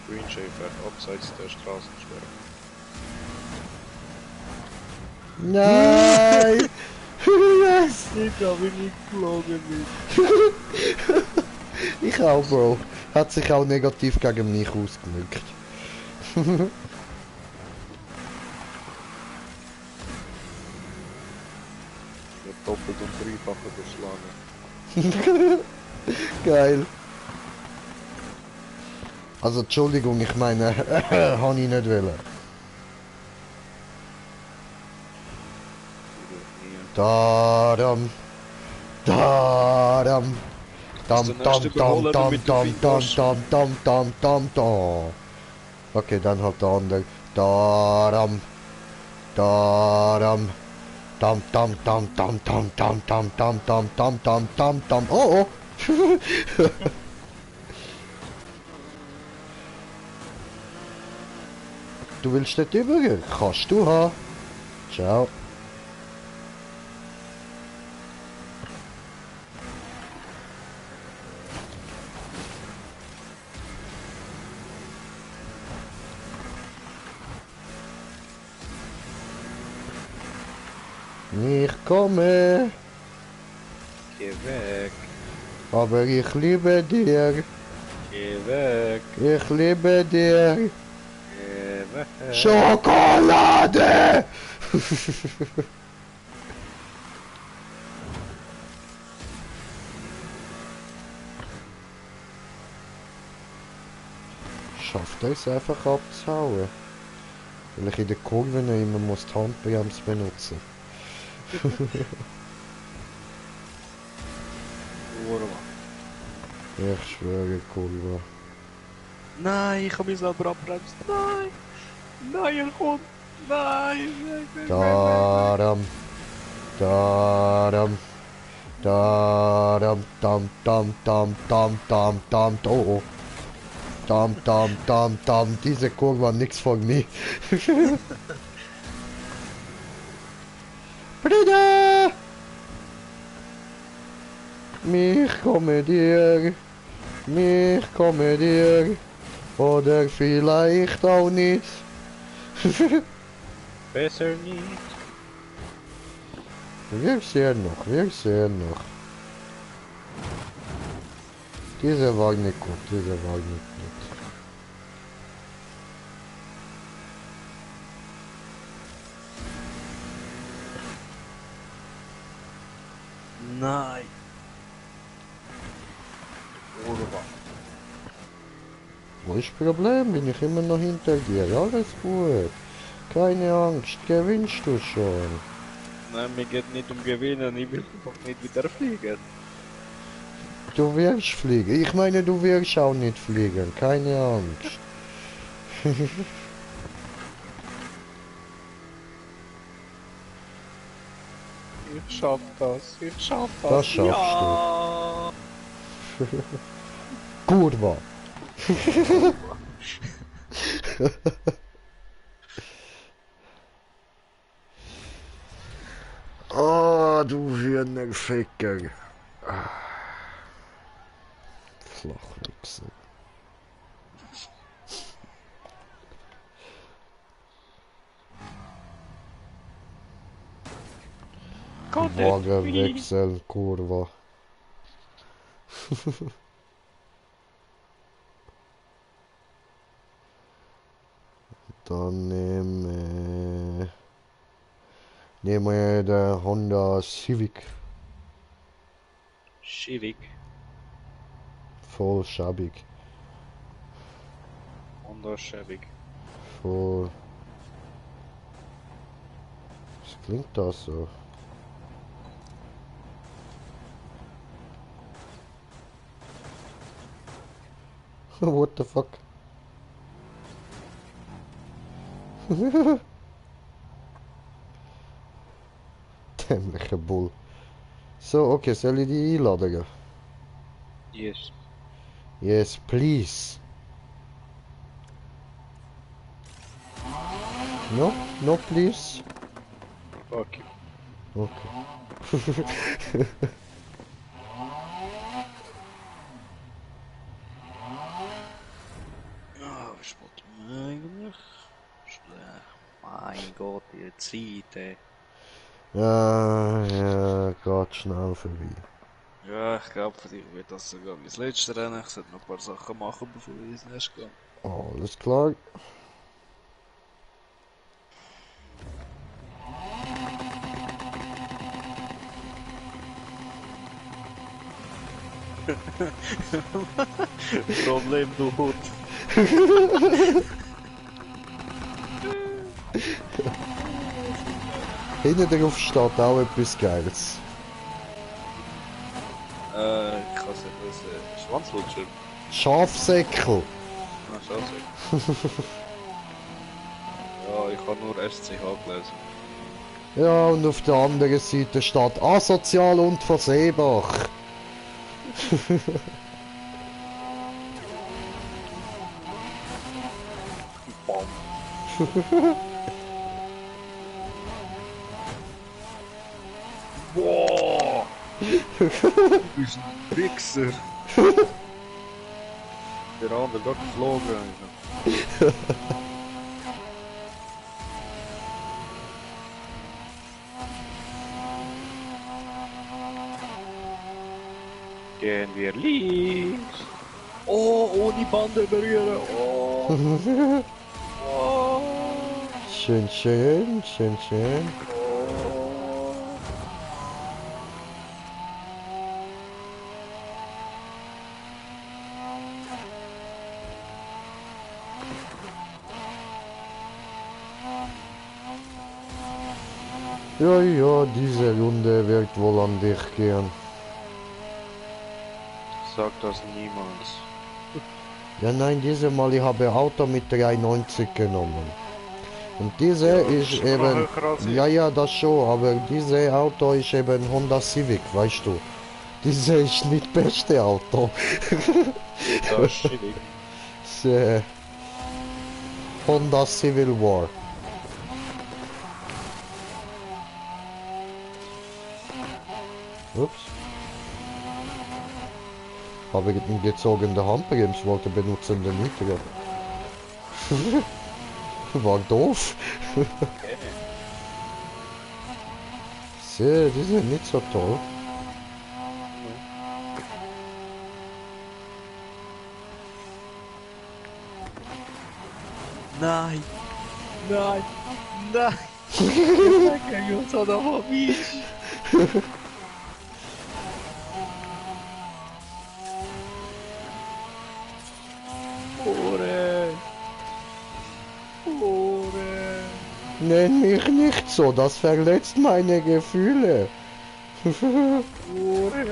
Green Jay fährt abseits der Straßensperre. Nein! Yes! Ich habe nicht geflogen mit. Ich auch, Bro. Hat sich auch negativ gegen mich ausgewirkt. Mit doppelt und dreifach überschlagen. Geil. Also, Entschuldigung, ich meine, habe ich nicht wollen. Dadam. Dadam. Dam, dam, dam, dam, dam, dam, dam, dam, dam. Okay, dann halt der andere. Dadam. Dadam. Dam, dam, dam, dam, dam, dam, dam, dam, dam, dam, dam, dam, dam. Oh, oh. Du willst nicht übergehen? Kannst du haben. Ciao. Ich komme, Geh weg. aber ich liebe dir. Geh weg. Ich liebe dir. Geh weg. Schokolade! Schafft er es einfach abzuhauen? Weil ich in der Kurve immer muss die Handbremse benutzen. Kurva. Ich schwöre, Kurva. Nein, ich habe mich selber abbremst. Nein! Nein, er kommt! Nein! Nein! Daram. Daram. Daram. Dam, dam, dam, dam, dam, dam, oh, oh. Dam, dam, dam, dam. Diese Kurve war nix von mir. Brüder! Mich komme dir. Mich komme dir. Oder vielleicht auch nicht. Besser nicht. Wir sehen noch, wir sehen noch. Dieser war nicht gut, dieser war nicht gut. Nein! Kurva. Wo ist das Problem? Bin ich immer noch hinter dir? Alles gut. Keine Angst, gewinnst du schon. Nein, mir geht nicht um Gewinnen, ich will einfach nicht wieder fliegen. Du wirst fliegen. Ich meine, du wirst auch nicht fliegen. Keine Angst. Ich schaff das, ich schaff das. Das schaffst ja. Gut war. Oh, du Hühnerficker. Flachwichser. Wagenwechsel, Kurva. Dann nehmen wir der Honda Civic. Civic. Voll schäbig. Honda Civic. Voll. Was klingt das so? What the fuck? Dämlicher Bull. So, okay, soll ich die einladen? Yes. Yes, please. No? No, please? Fuck you. Okay. Ja, was wollte man eigentlich? Mein Gott, die Zeit, ey. Ja, geht schnell vorbei. Ja, ich glaube, für dich wird das sogar mein letztes Rennen. Ich sollte noch ein paar Sachen machen, bevor ich ins Nest gehe. Alles klar. Problem, du Hut. Hinten drauf steht auch etwas Geiles. Ich kann es nicht wissen. Schwanzlutscher. Schafsäckel. Na, scheiße. Ja, ich habe nur SCH gelesen. Ja, und auf der anderen Seite steht asozial und versehbar. Bam. Boah! Du bist ein Wichser! Der andere dort geflogen. Gehen wir links. Oh, ohne Bande berühren. Oh. Oh. Schön, schön, schön, schön. Ja, ja, diese Runde wird wohl an dich gehen. Sag das niemals. Ja, nein, diese Mal, ich habe Auto mit 390 genommen. Und diese ist immer noch eben... höher als ich. Ja, ja, das schon, aber diese Auto ist eben Honda Civic, weißt du. Diese ist nicht das beste Auto. Das ist schwierig. Das, Honda Civil War. Ups. Habe ich eine gezogene Handbremse wollte benutzen, den Niedriger. War doof. So, die sind nicht so toll. Nein! Nein! Nein! Ich sag da vorbei! Ore! Ore! Nenn mich nicht so, das verletzt meine Gefühle. Ore!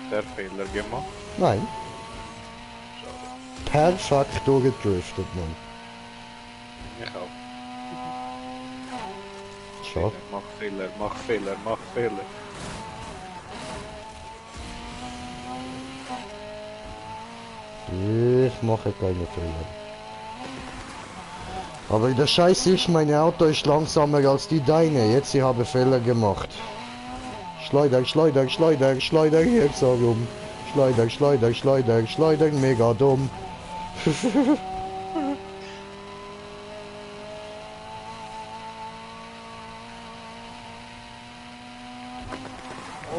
Der Fehler gemacht. Nein. Perfekt durchgedriftet, Mann. Ich auch. Schade. Mach Fehler, mach Fehler, mach Fehler. Ich mache keine Fehler. Aber der Scheiß ist, mein Auto ist langsamer als die deine. Jetzt ich habe Fehler gemacht. Schleuder, Schleuder, Schleuder, Schleuder, jetzt so rum. Schleuder, Schleuder, Schleuder, Schleuder, mega dumm.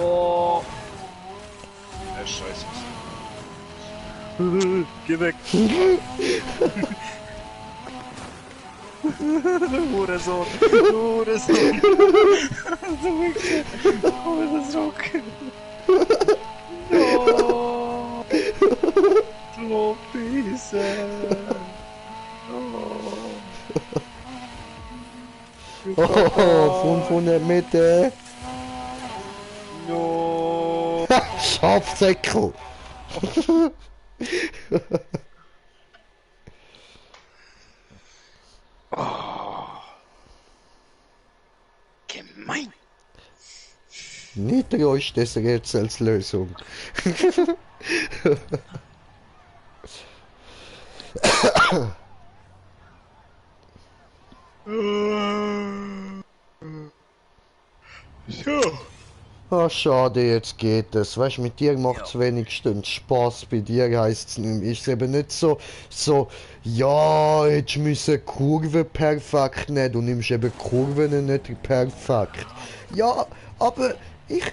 Oh! Der Scheiße. Geh weg! Du Hurensohn! Du Hurensohn! Du Wichser! Hurensohn! No! Du Pisser! Oh, 500 Meter. No! Schafsäckel. Gemein! Nitro ist des Rätsels Lösung. So! Ah, schade, jetzt geht es. Weißt, mit dir macht's wenigstens Spaß. Bei dir heißt's, ist eben nicht so, ja, jetzt müssen Kurve perfekt nicht. Du nimmst eben Kurven nicht perfekt. Ja, aber ich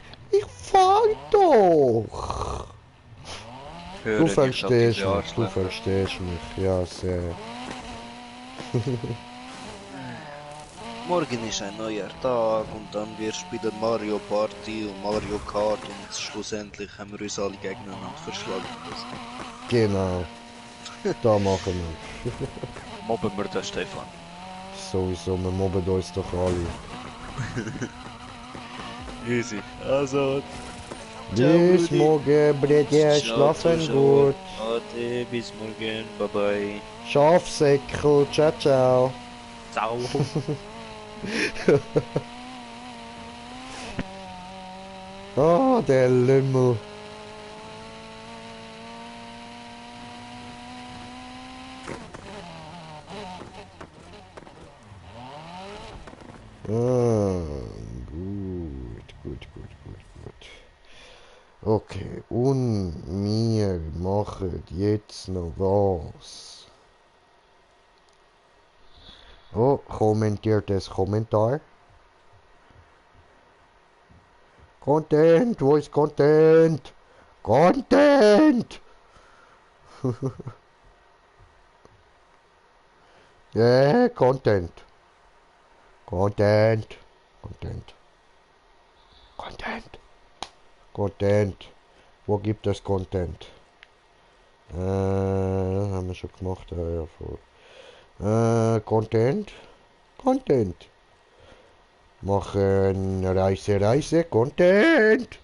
fahr doch. Du verstehst mich, du verstehst mich. Ja, sehr. Morgen ist ein neuer Tag und dann wir spielen Mario Party und Mario Kart und schlussendlich haben wir uns alle gegeneinander verschlagen. Genau. Da machen wir. Mobben wir den Stefan. Sowieso, wir mobben uns doch alle. Easy. Also, Bis morgen, Bretje, schlafen gut. Ade, bis morgen. Bye bye. Schafsäckel, ciao, ciao. Ciao. Ah, der Lümmel. Gut. Okay, und wir machen jetzt noch was. Oh, kommentiertes Kommentar. Content, wo ist Content? Content! Yeah, Content. Content. Content. Wo gibt es Content? Das haben wir schon gemacht. Ja, voll. Content. Content. Machen Reise. Content.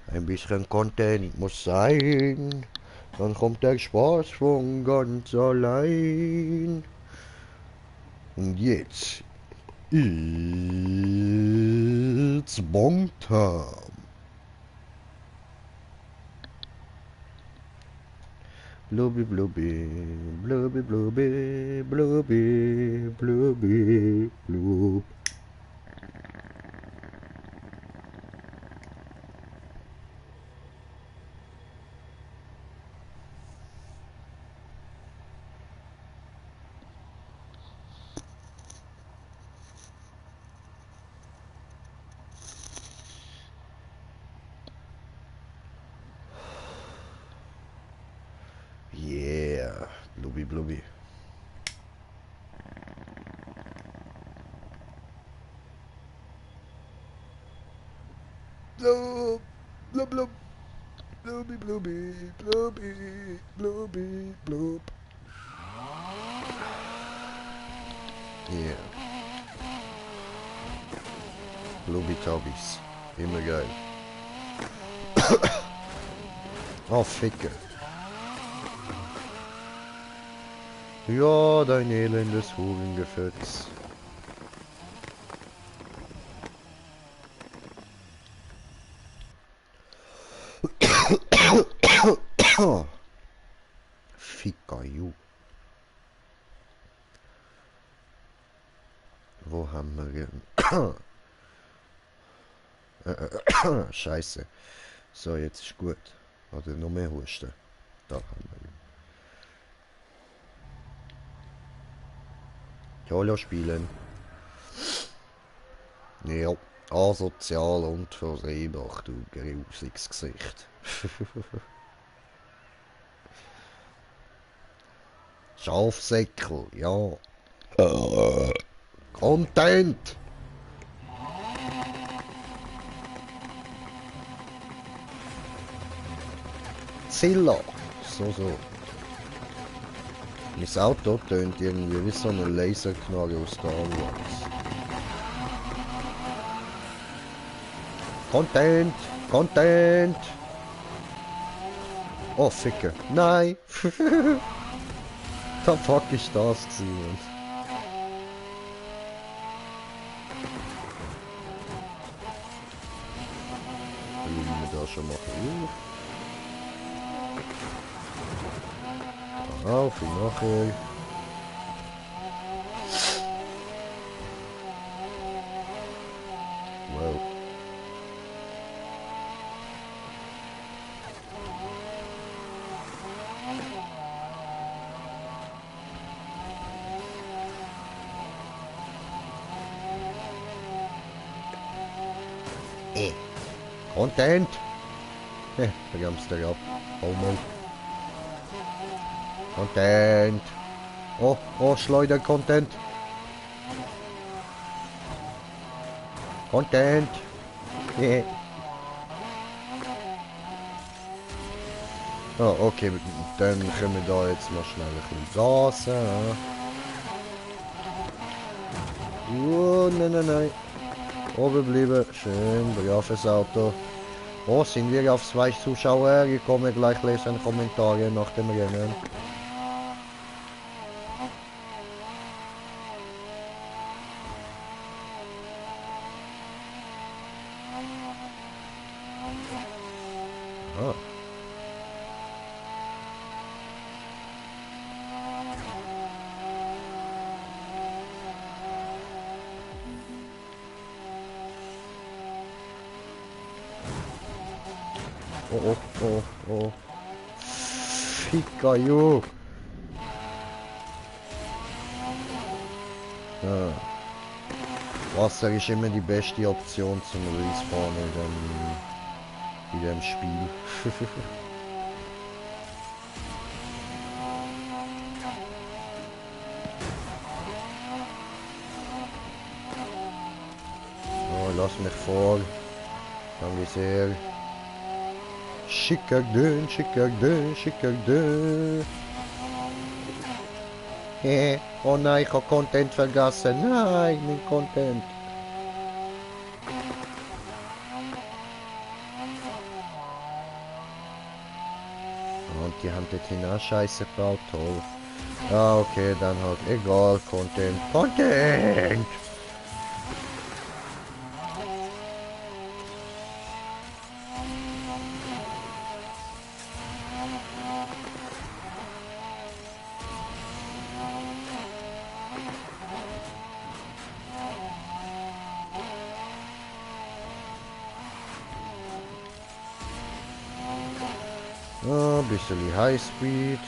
Ein bisschen Content muss sein. Dann kommt der Spaß von ganz allein. Und jetzt. It's Bong Time. Blubbi, blubbi, blubbi, blubbi, blubbi, blubbi, blub. Yeah, blubbi, blubbi. Blub, blub, blub. Blubbi, blubbi, blubbi, blubbi, blub. Yeah. Blubbi Tobbies. Immer geil. Oh, Ficke. Ja, dein elendes Hurengefetz. Ficker, you. Wo haben wir Scheiße. So, jetzt ist gut. Oder noch mehr Husten. Da haben wir ihn. Jolo spielen. Ja, asozial und verseebach, du grusiges Gesicht. Schafsäckel, ja. Content! Zilla! So. Mein Auto tönt irgendwie wie so eine Laserknarre aus Star Wars. Content! Content! Oh, Ficke. Nein! Da fuck ist das gewesen. Wie wir da schon machen. Auf, wie nachher. Wow. Content! Vergammst du ab. Homo. Content! Oh, Schleuder-Content! Content! Yeah. Oh, okay, dann können wir da jetzt mal schnell ein bisschen gasen. Oh, nein. Oben bleiben, schön, braves Auto. Oh, sind wir auf 2 Zuschauer gekommen, gleich lesen Kommentare nach dem Rennen. Ah. Oh. Ficker, you. Ja. Wasser ist immer die beste Option zum Respawn in dem Spiel. Oh, lass mich vor. Danke sehr. Schicker dünn, schicker dünn, schicker dünn. Oh nein, ich habe Content vergessen. Nein, mein Content. Und die haben dort hinein Scheiße gebaut, toll. Ja, okay, dann halt egal, Content. Content! Ein bisschen Highspeed.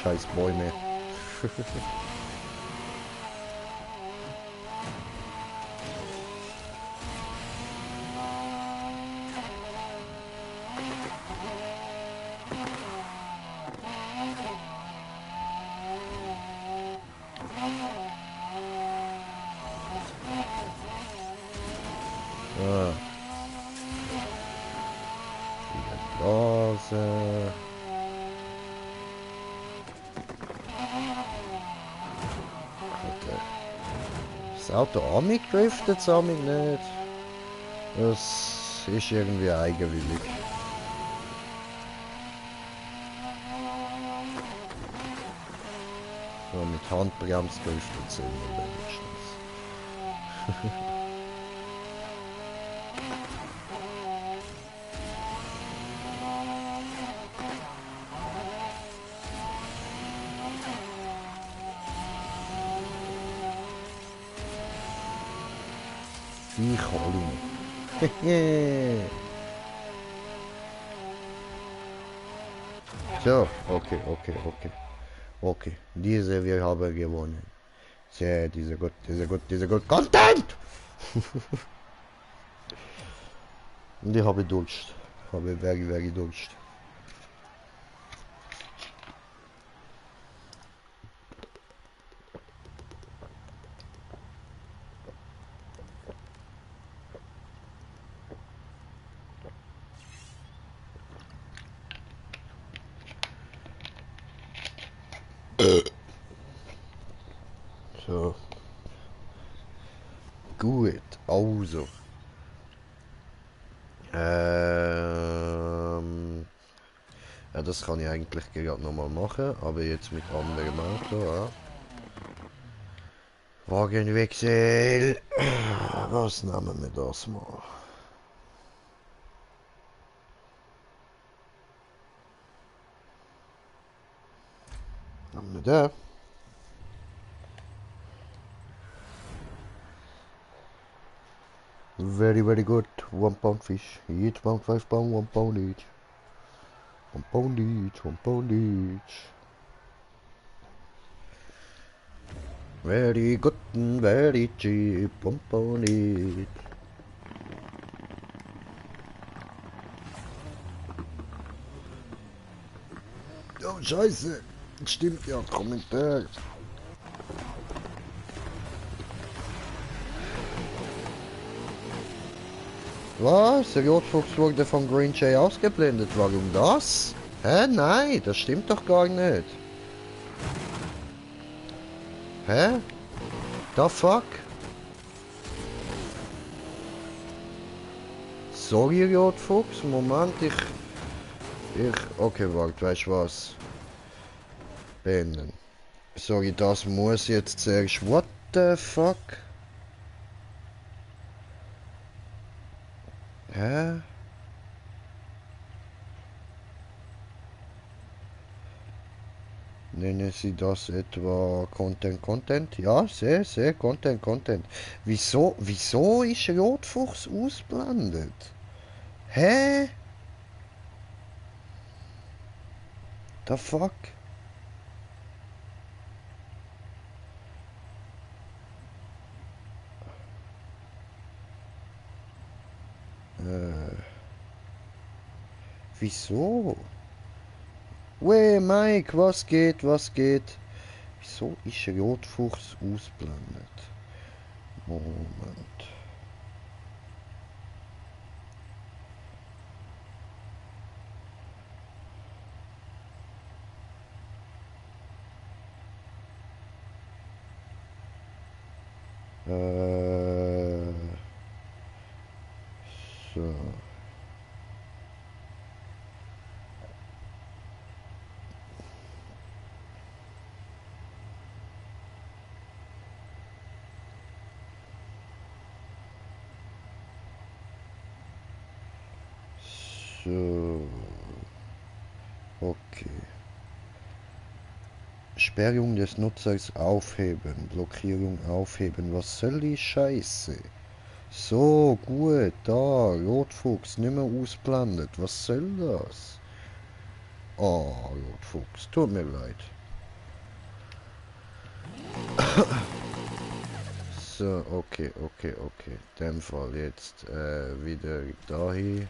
Scheiß Bäume. Ah. Wieder Blase. Alter. Das Auto an mich driftet es an mich nicht. Das ist irgendwie eigenwillig. So, mit Handbremse driftet es immer wenigstens. Ich hole ihn. So, okay. Okay, diese wir haben gewonnen. Sehr, diese gut Content! Und ich habe Durst. Habe very Durst. So. Gut, also. Ja, das kann ich eigentlich gerade nochmal machen, aber jetzt mit anderem Auto, ja. Wagenwechsel. Was nehmen wir das mal? Nehmen wir den. Very good. 1 pound fish. Each pound 5 pound, 1 pound each. 1 pound each, 1 pound each. Very good and very cheap. 1 pound each. Oh Scheiße. Stimmt ja, Kommentar. Was? Der Rotfuchs wurde vom Green Jay ausgeblendet. Warum das? Hä? Nein, das stimmt doch gar nicht. Hä? The fuck? Sorry, Rotfuchs. Moment, okay, warte, weißt du was? Beenden. Sorry, das muss jetzt zuerst. What the fuck? Hä? Nennen Sie das etwa Content? Ja, sehr, Content. Wieso ist Rotfuchs ausblendet? Hä? The fuck? Wieso? Weh, Mike, was geht, was geht? Wieso ist Rotfuchs ausblendet? Moment. So. So. Okay. Sperrung des Nutzers aufheben. Blockierung aufheben. Was soll die Scheiße? So, gut, da, Rotfuchs, nicht mehr ausblendet. Was soll das? Oh, Rotfuchs, tut mir leid. So, okay. In dem Fall jetzt wieder dahin.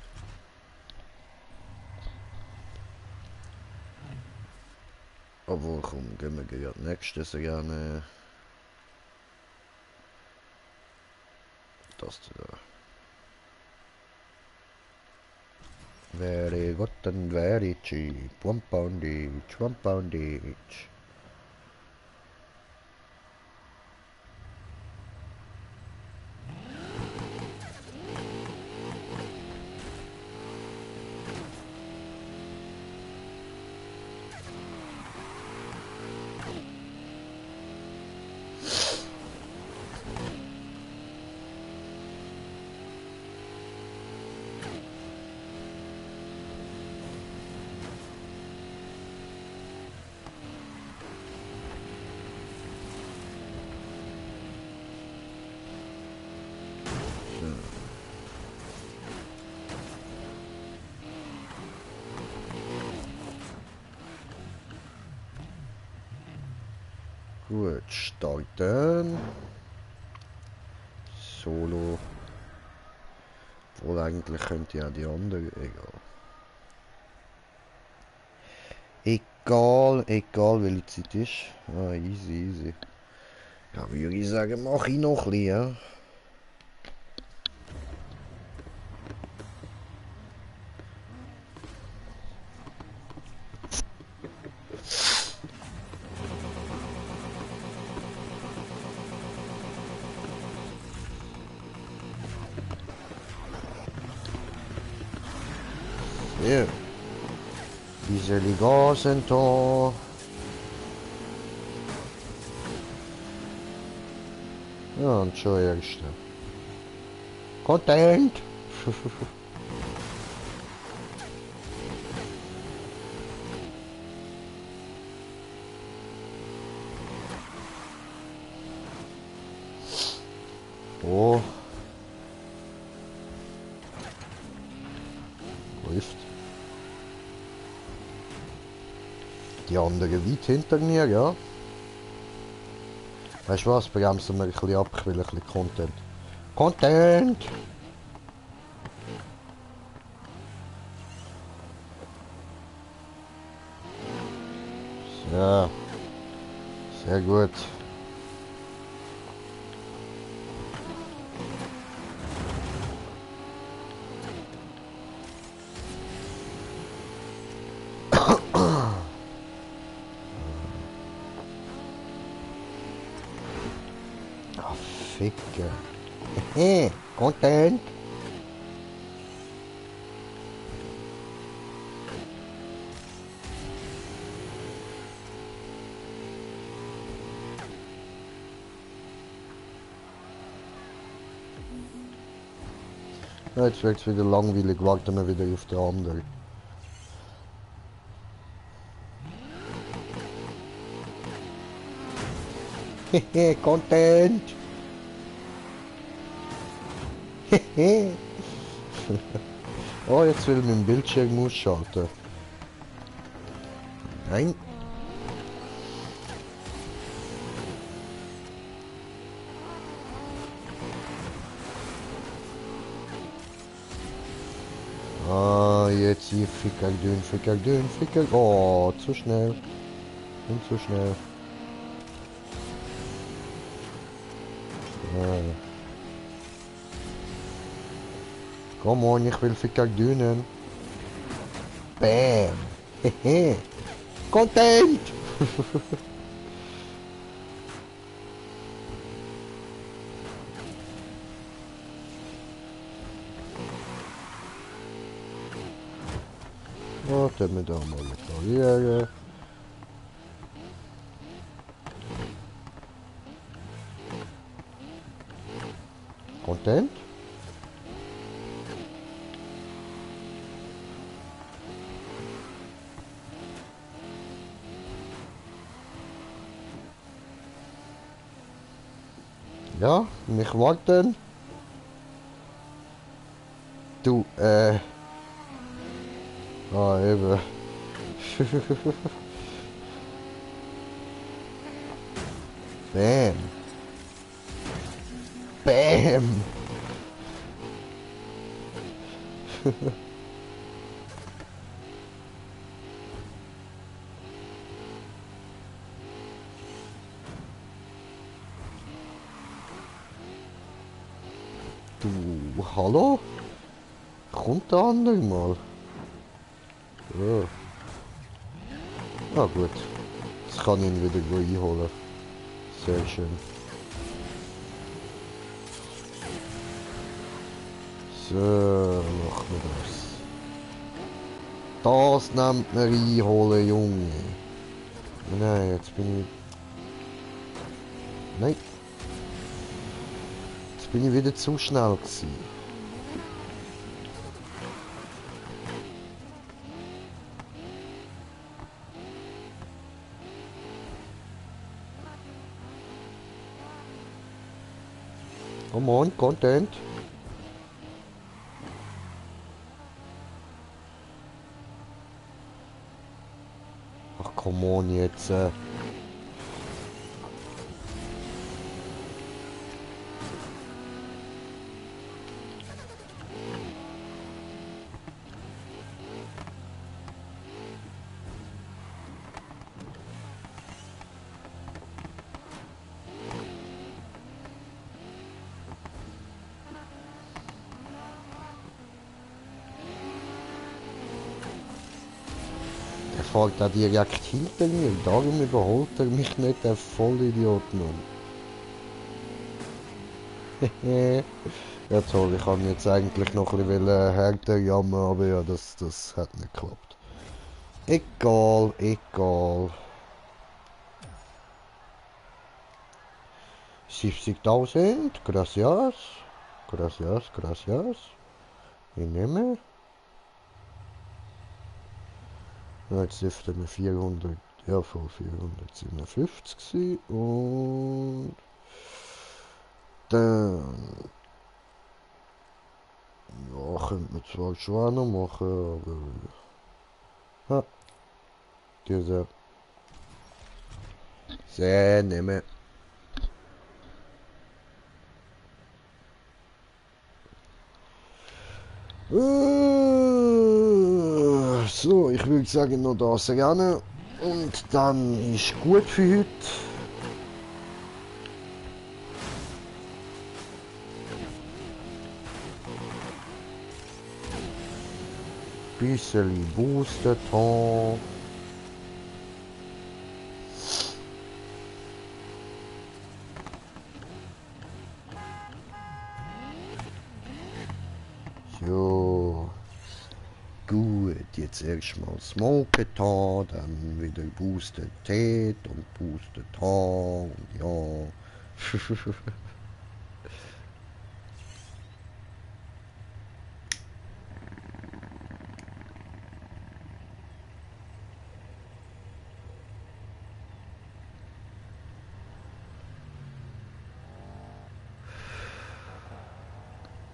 Obwohl, komm, gehen wir gleich nächstes gerne. Das da. Very good and very cheap. £1 each, £1 each. Gut, starten. Solo. Wohl eigentlich könnte ja die andere. Egal welche Zeit ist. Ah, easy. Ja, würde ich sagen, mach ich noch ein bisschen, ja. Ja. Diese Liga sind da. Ja, und schon erste. Content! Oh. Läuft. Die andere weit hinter mir, ja. Weißt du was, bremsen wir ein bisschen ab, ich will ein bisschen Content. Content! So. Sehr gut. Ficke. Content. Ja, jetzt wird es wieder langweilig, warten wir wieder auf den anderen. Hehe, Content! Hehe! Oh, jetzt will mein Bildschirm ausschalten. Nein! Ah, jetzt hier Ficker dünn. Oh, zu schnell. Bin zu schnell. Ja. Komm on, ich will Ficker dünnen. Bam. Hehe. Content. Warte mir da mal reparieren. Content? Ja, nicht warten. Du, Ah, eben. Bam. Bam. Du, hallo? Kommt der andere mal? Ja. Ah gut. Jetzt kann ich ihn wieder einholen. Sehr schön. So, machen wir das. Das nennt man einholen, Junge. Nein, jetzt bin ich... Nein. Jetzt bin ich wieder zu schnell gewesen. Come on, Content. Ach, come on jetzt. Er fährt da direkt hinter mir, darum überholt er mich nicht, der Vollidiot nun. Ja toll, ich kann jetzt eigentlich noch ein bisschen härter jammern, aber ja, das hat nicht geklappt. Egal, egal. 70.000, gracias. Gracias. Ich nehme. Ja, jetzt dürften wir 400, ja voll 457 sein. Und dann... Ja, könnte man zwar schon auch noch machen, aber... Ja, diese... Sehr nehmen. So, ich würde sagen, noch das Rennen. Und dann ist gut für heute. Bisschen Booster haben. So. Gut, jetzt erstmal Smoke da, dann wieder Boosted Ted und Boosted da und ja.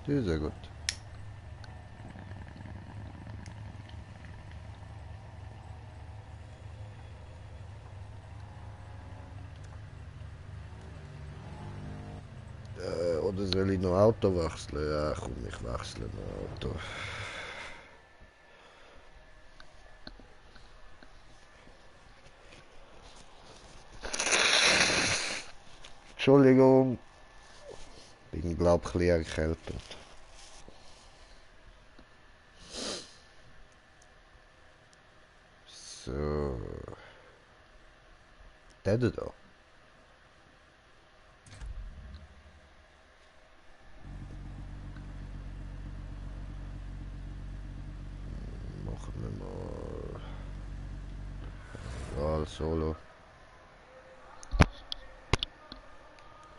Ja, sehr gut. Oder soll ich noch Auto wechseln? Ja, komm, ich wechsle noch Auto. Entschuldigung. Bin glaub ich ein bisschen erkältet. So. Der da. Machen wir mal. Ja, Solo.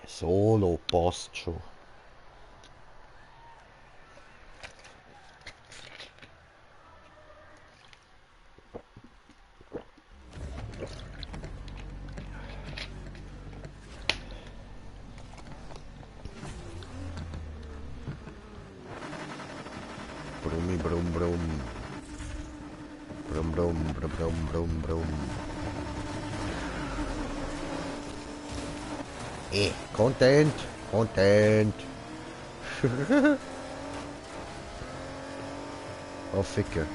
Solo passt schon. Brummi, brum, brum. Brum, brum, brum, brum, brum, brum. Content, Content. Oh, Ficke.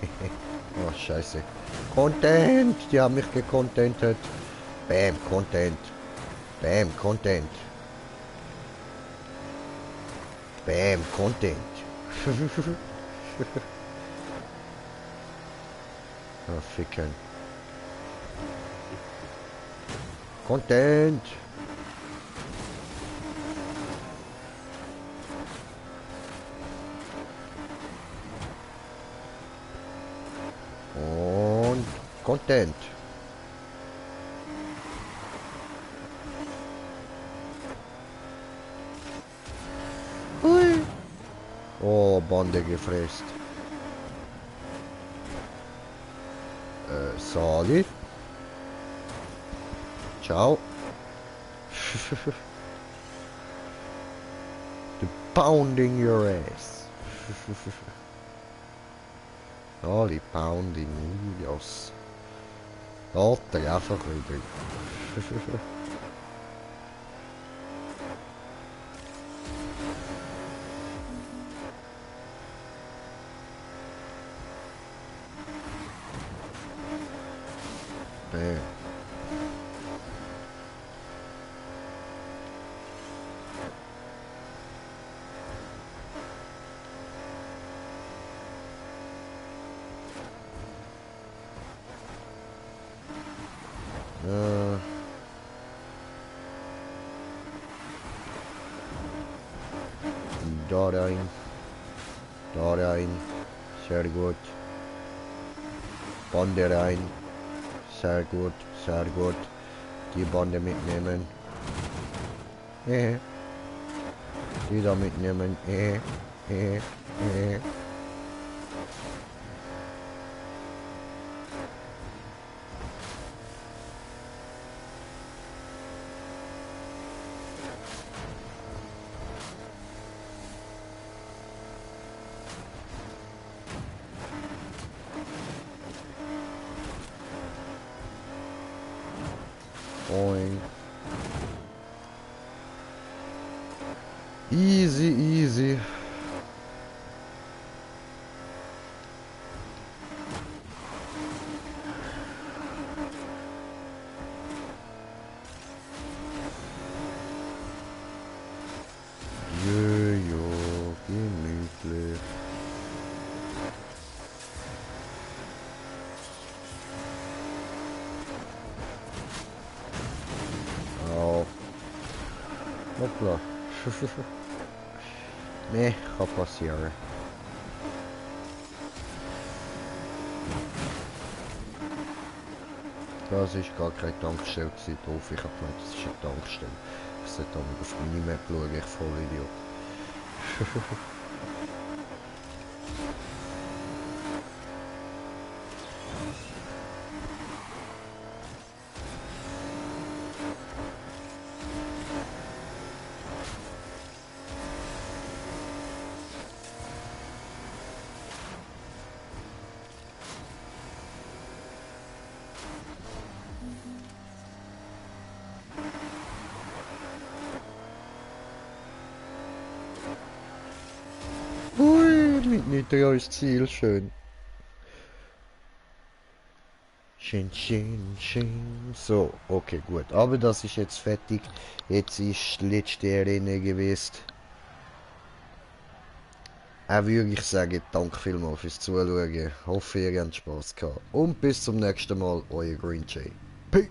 Oh, scheiße. Content, die haben mich gecontentet. Bam, Content. Bam, Content. Bam, Content. Oh, Ficken. Content. Und Content. Hui. Oh, Bande gefräst. Sali. Ciao. The pounding your ass. Sali pounding Ilios. Alter, einfach wieder. Nee. Da rein. Da rein. Sehr gut. Bande rein. Sehr gut, sehr gut. Die Bande mitnehmen. Die da mitnehmen. Boing. Easy, easy. Jojo, gemütlich. Au. Hoppla. Nee, kann passieren. Das ist gar keine Tankstelle gewesen, doof. Ich hab gemeint, das ist eine Tankstelle. Ich sollte da nicht auf meine Map schauen, ich voll Idiot. Hui, mit Nitro ist Ziel schön. Schön, schön, schön. So, okay, gut. Aber das ist jetzt fertig. Jetzt ist die letzte Arena gewesen. Auch würde ich sagen, danke vielmals fürs Zuschauen. Hoffe, ihr habt Spaß gehabt. Und bis zum nächsten Mal, euer Green Jay. Peace!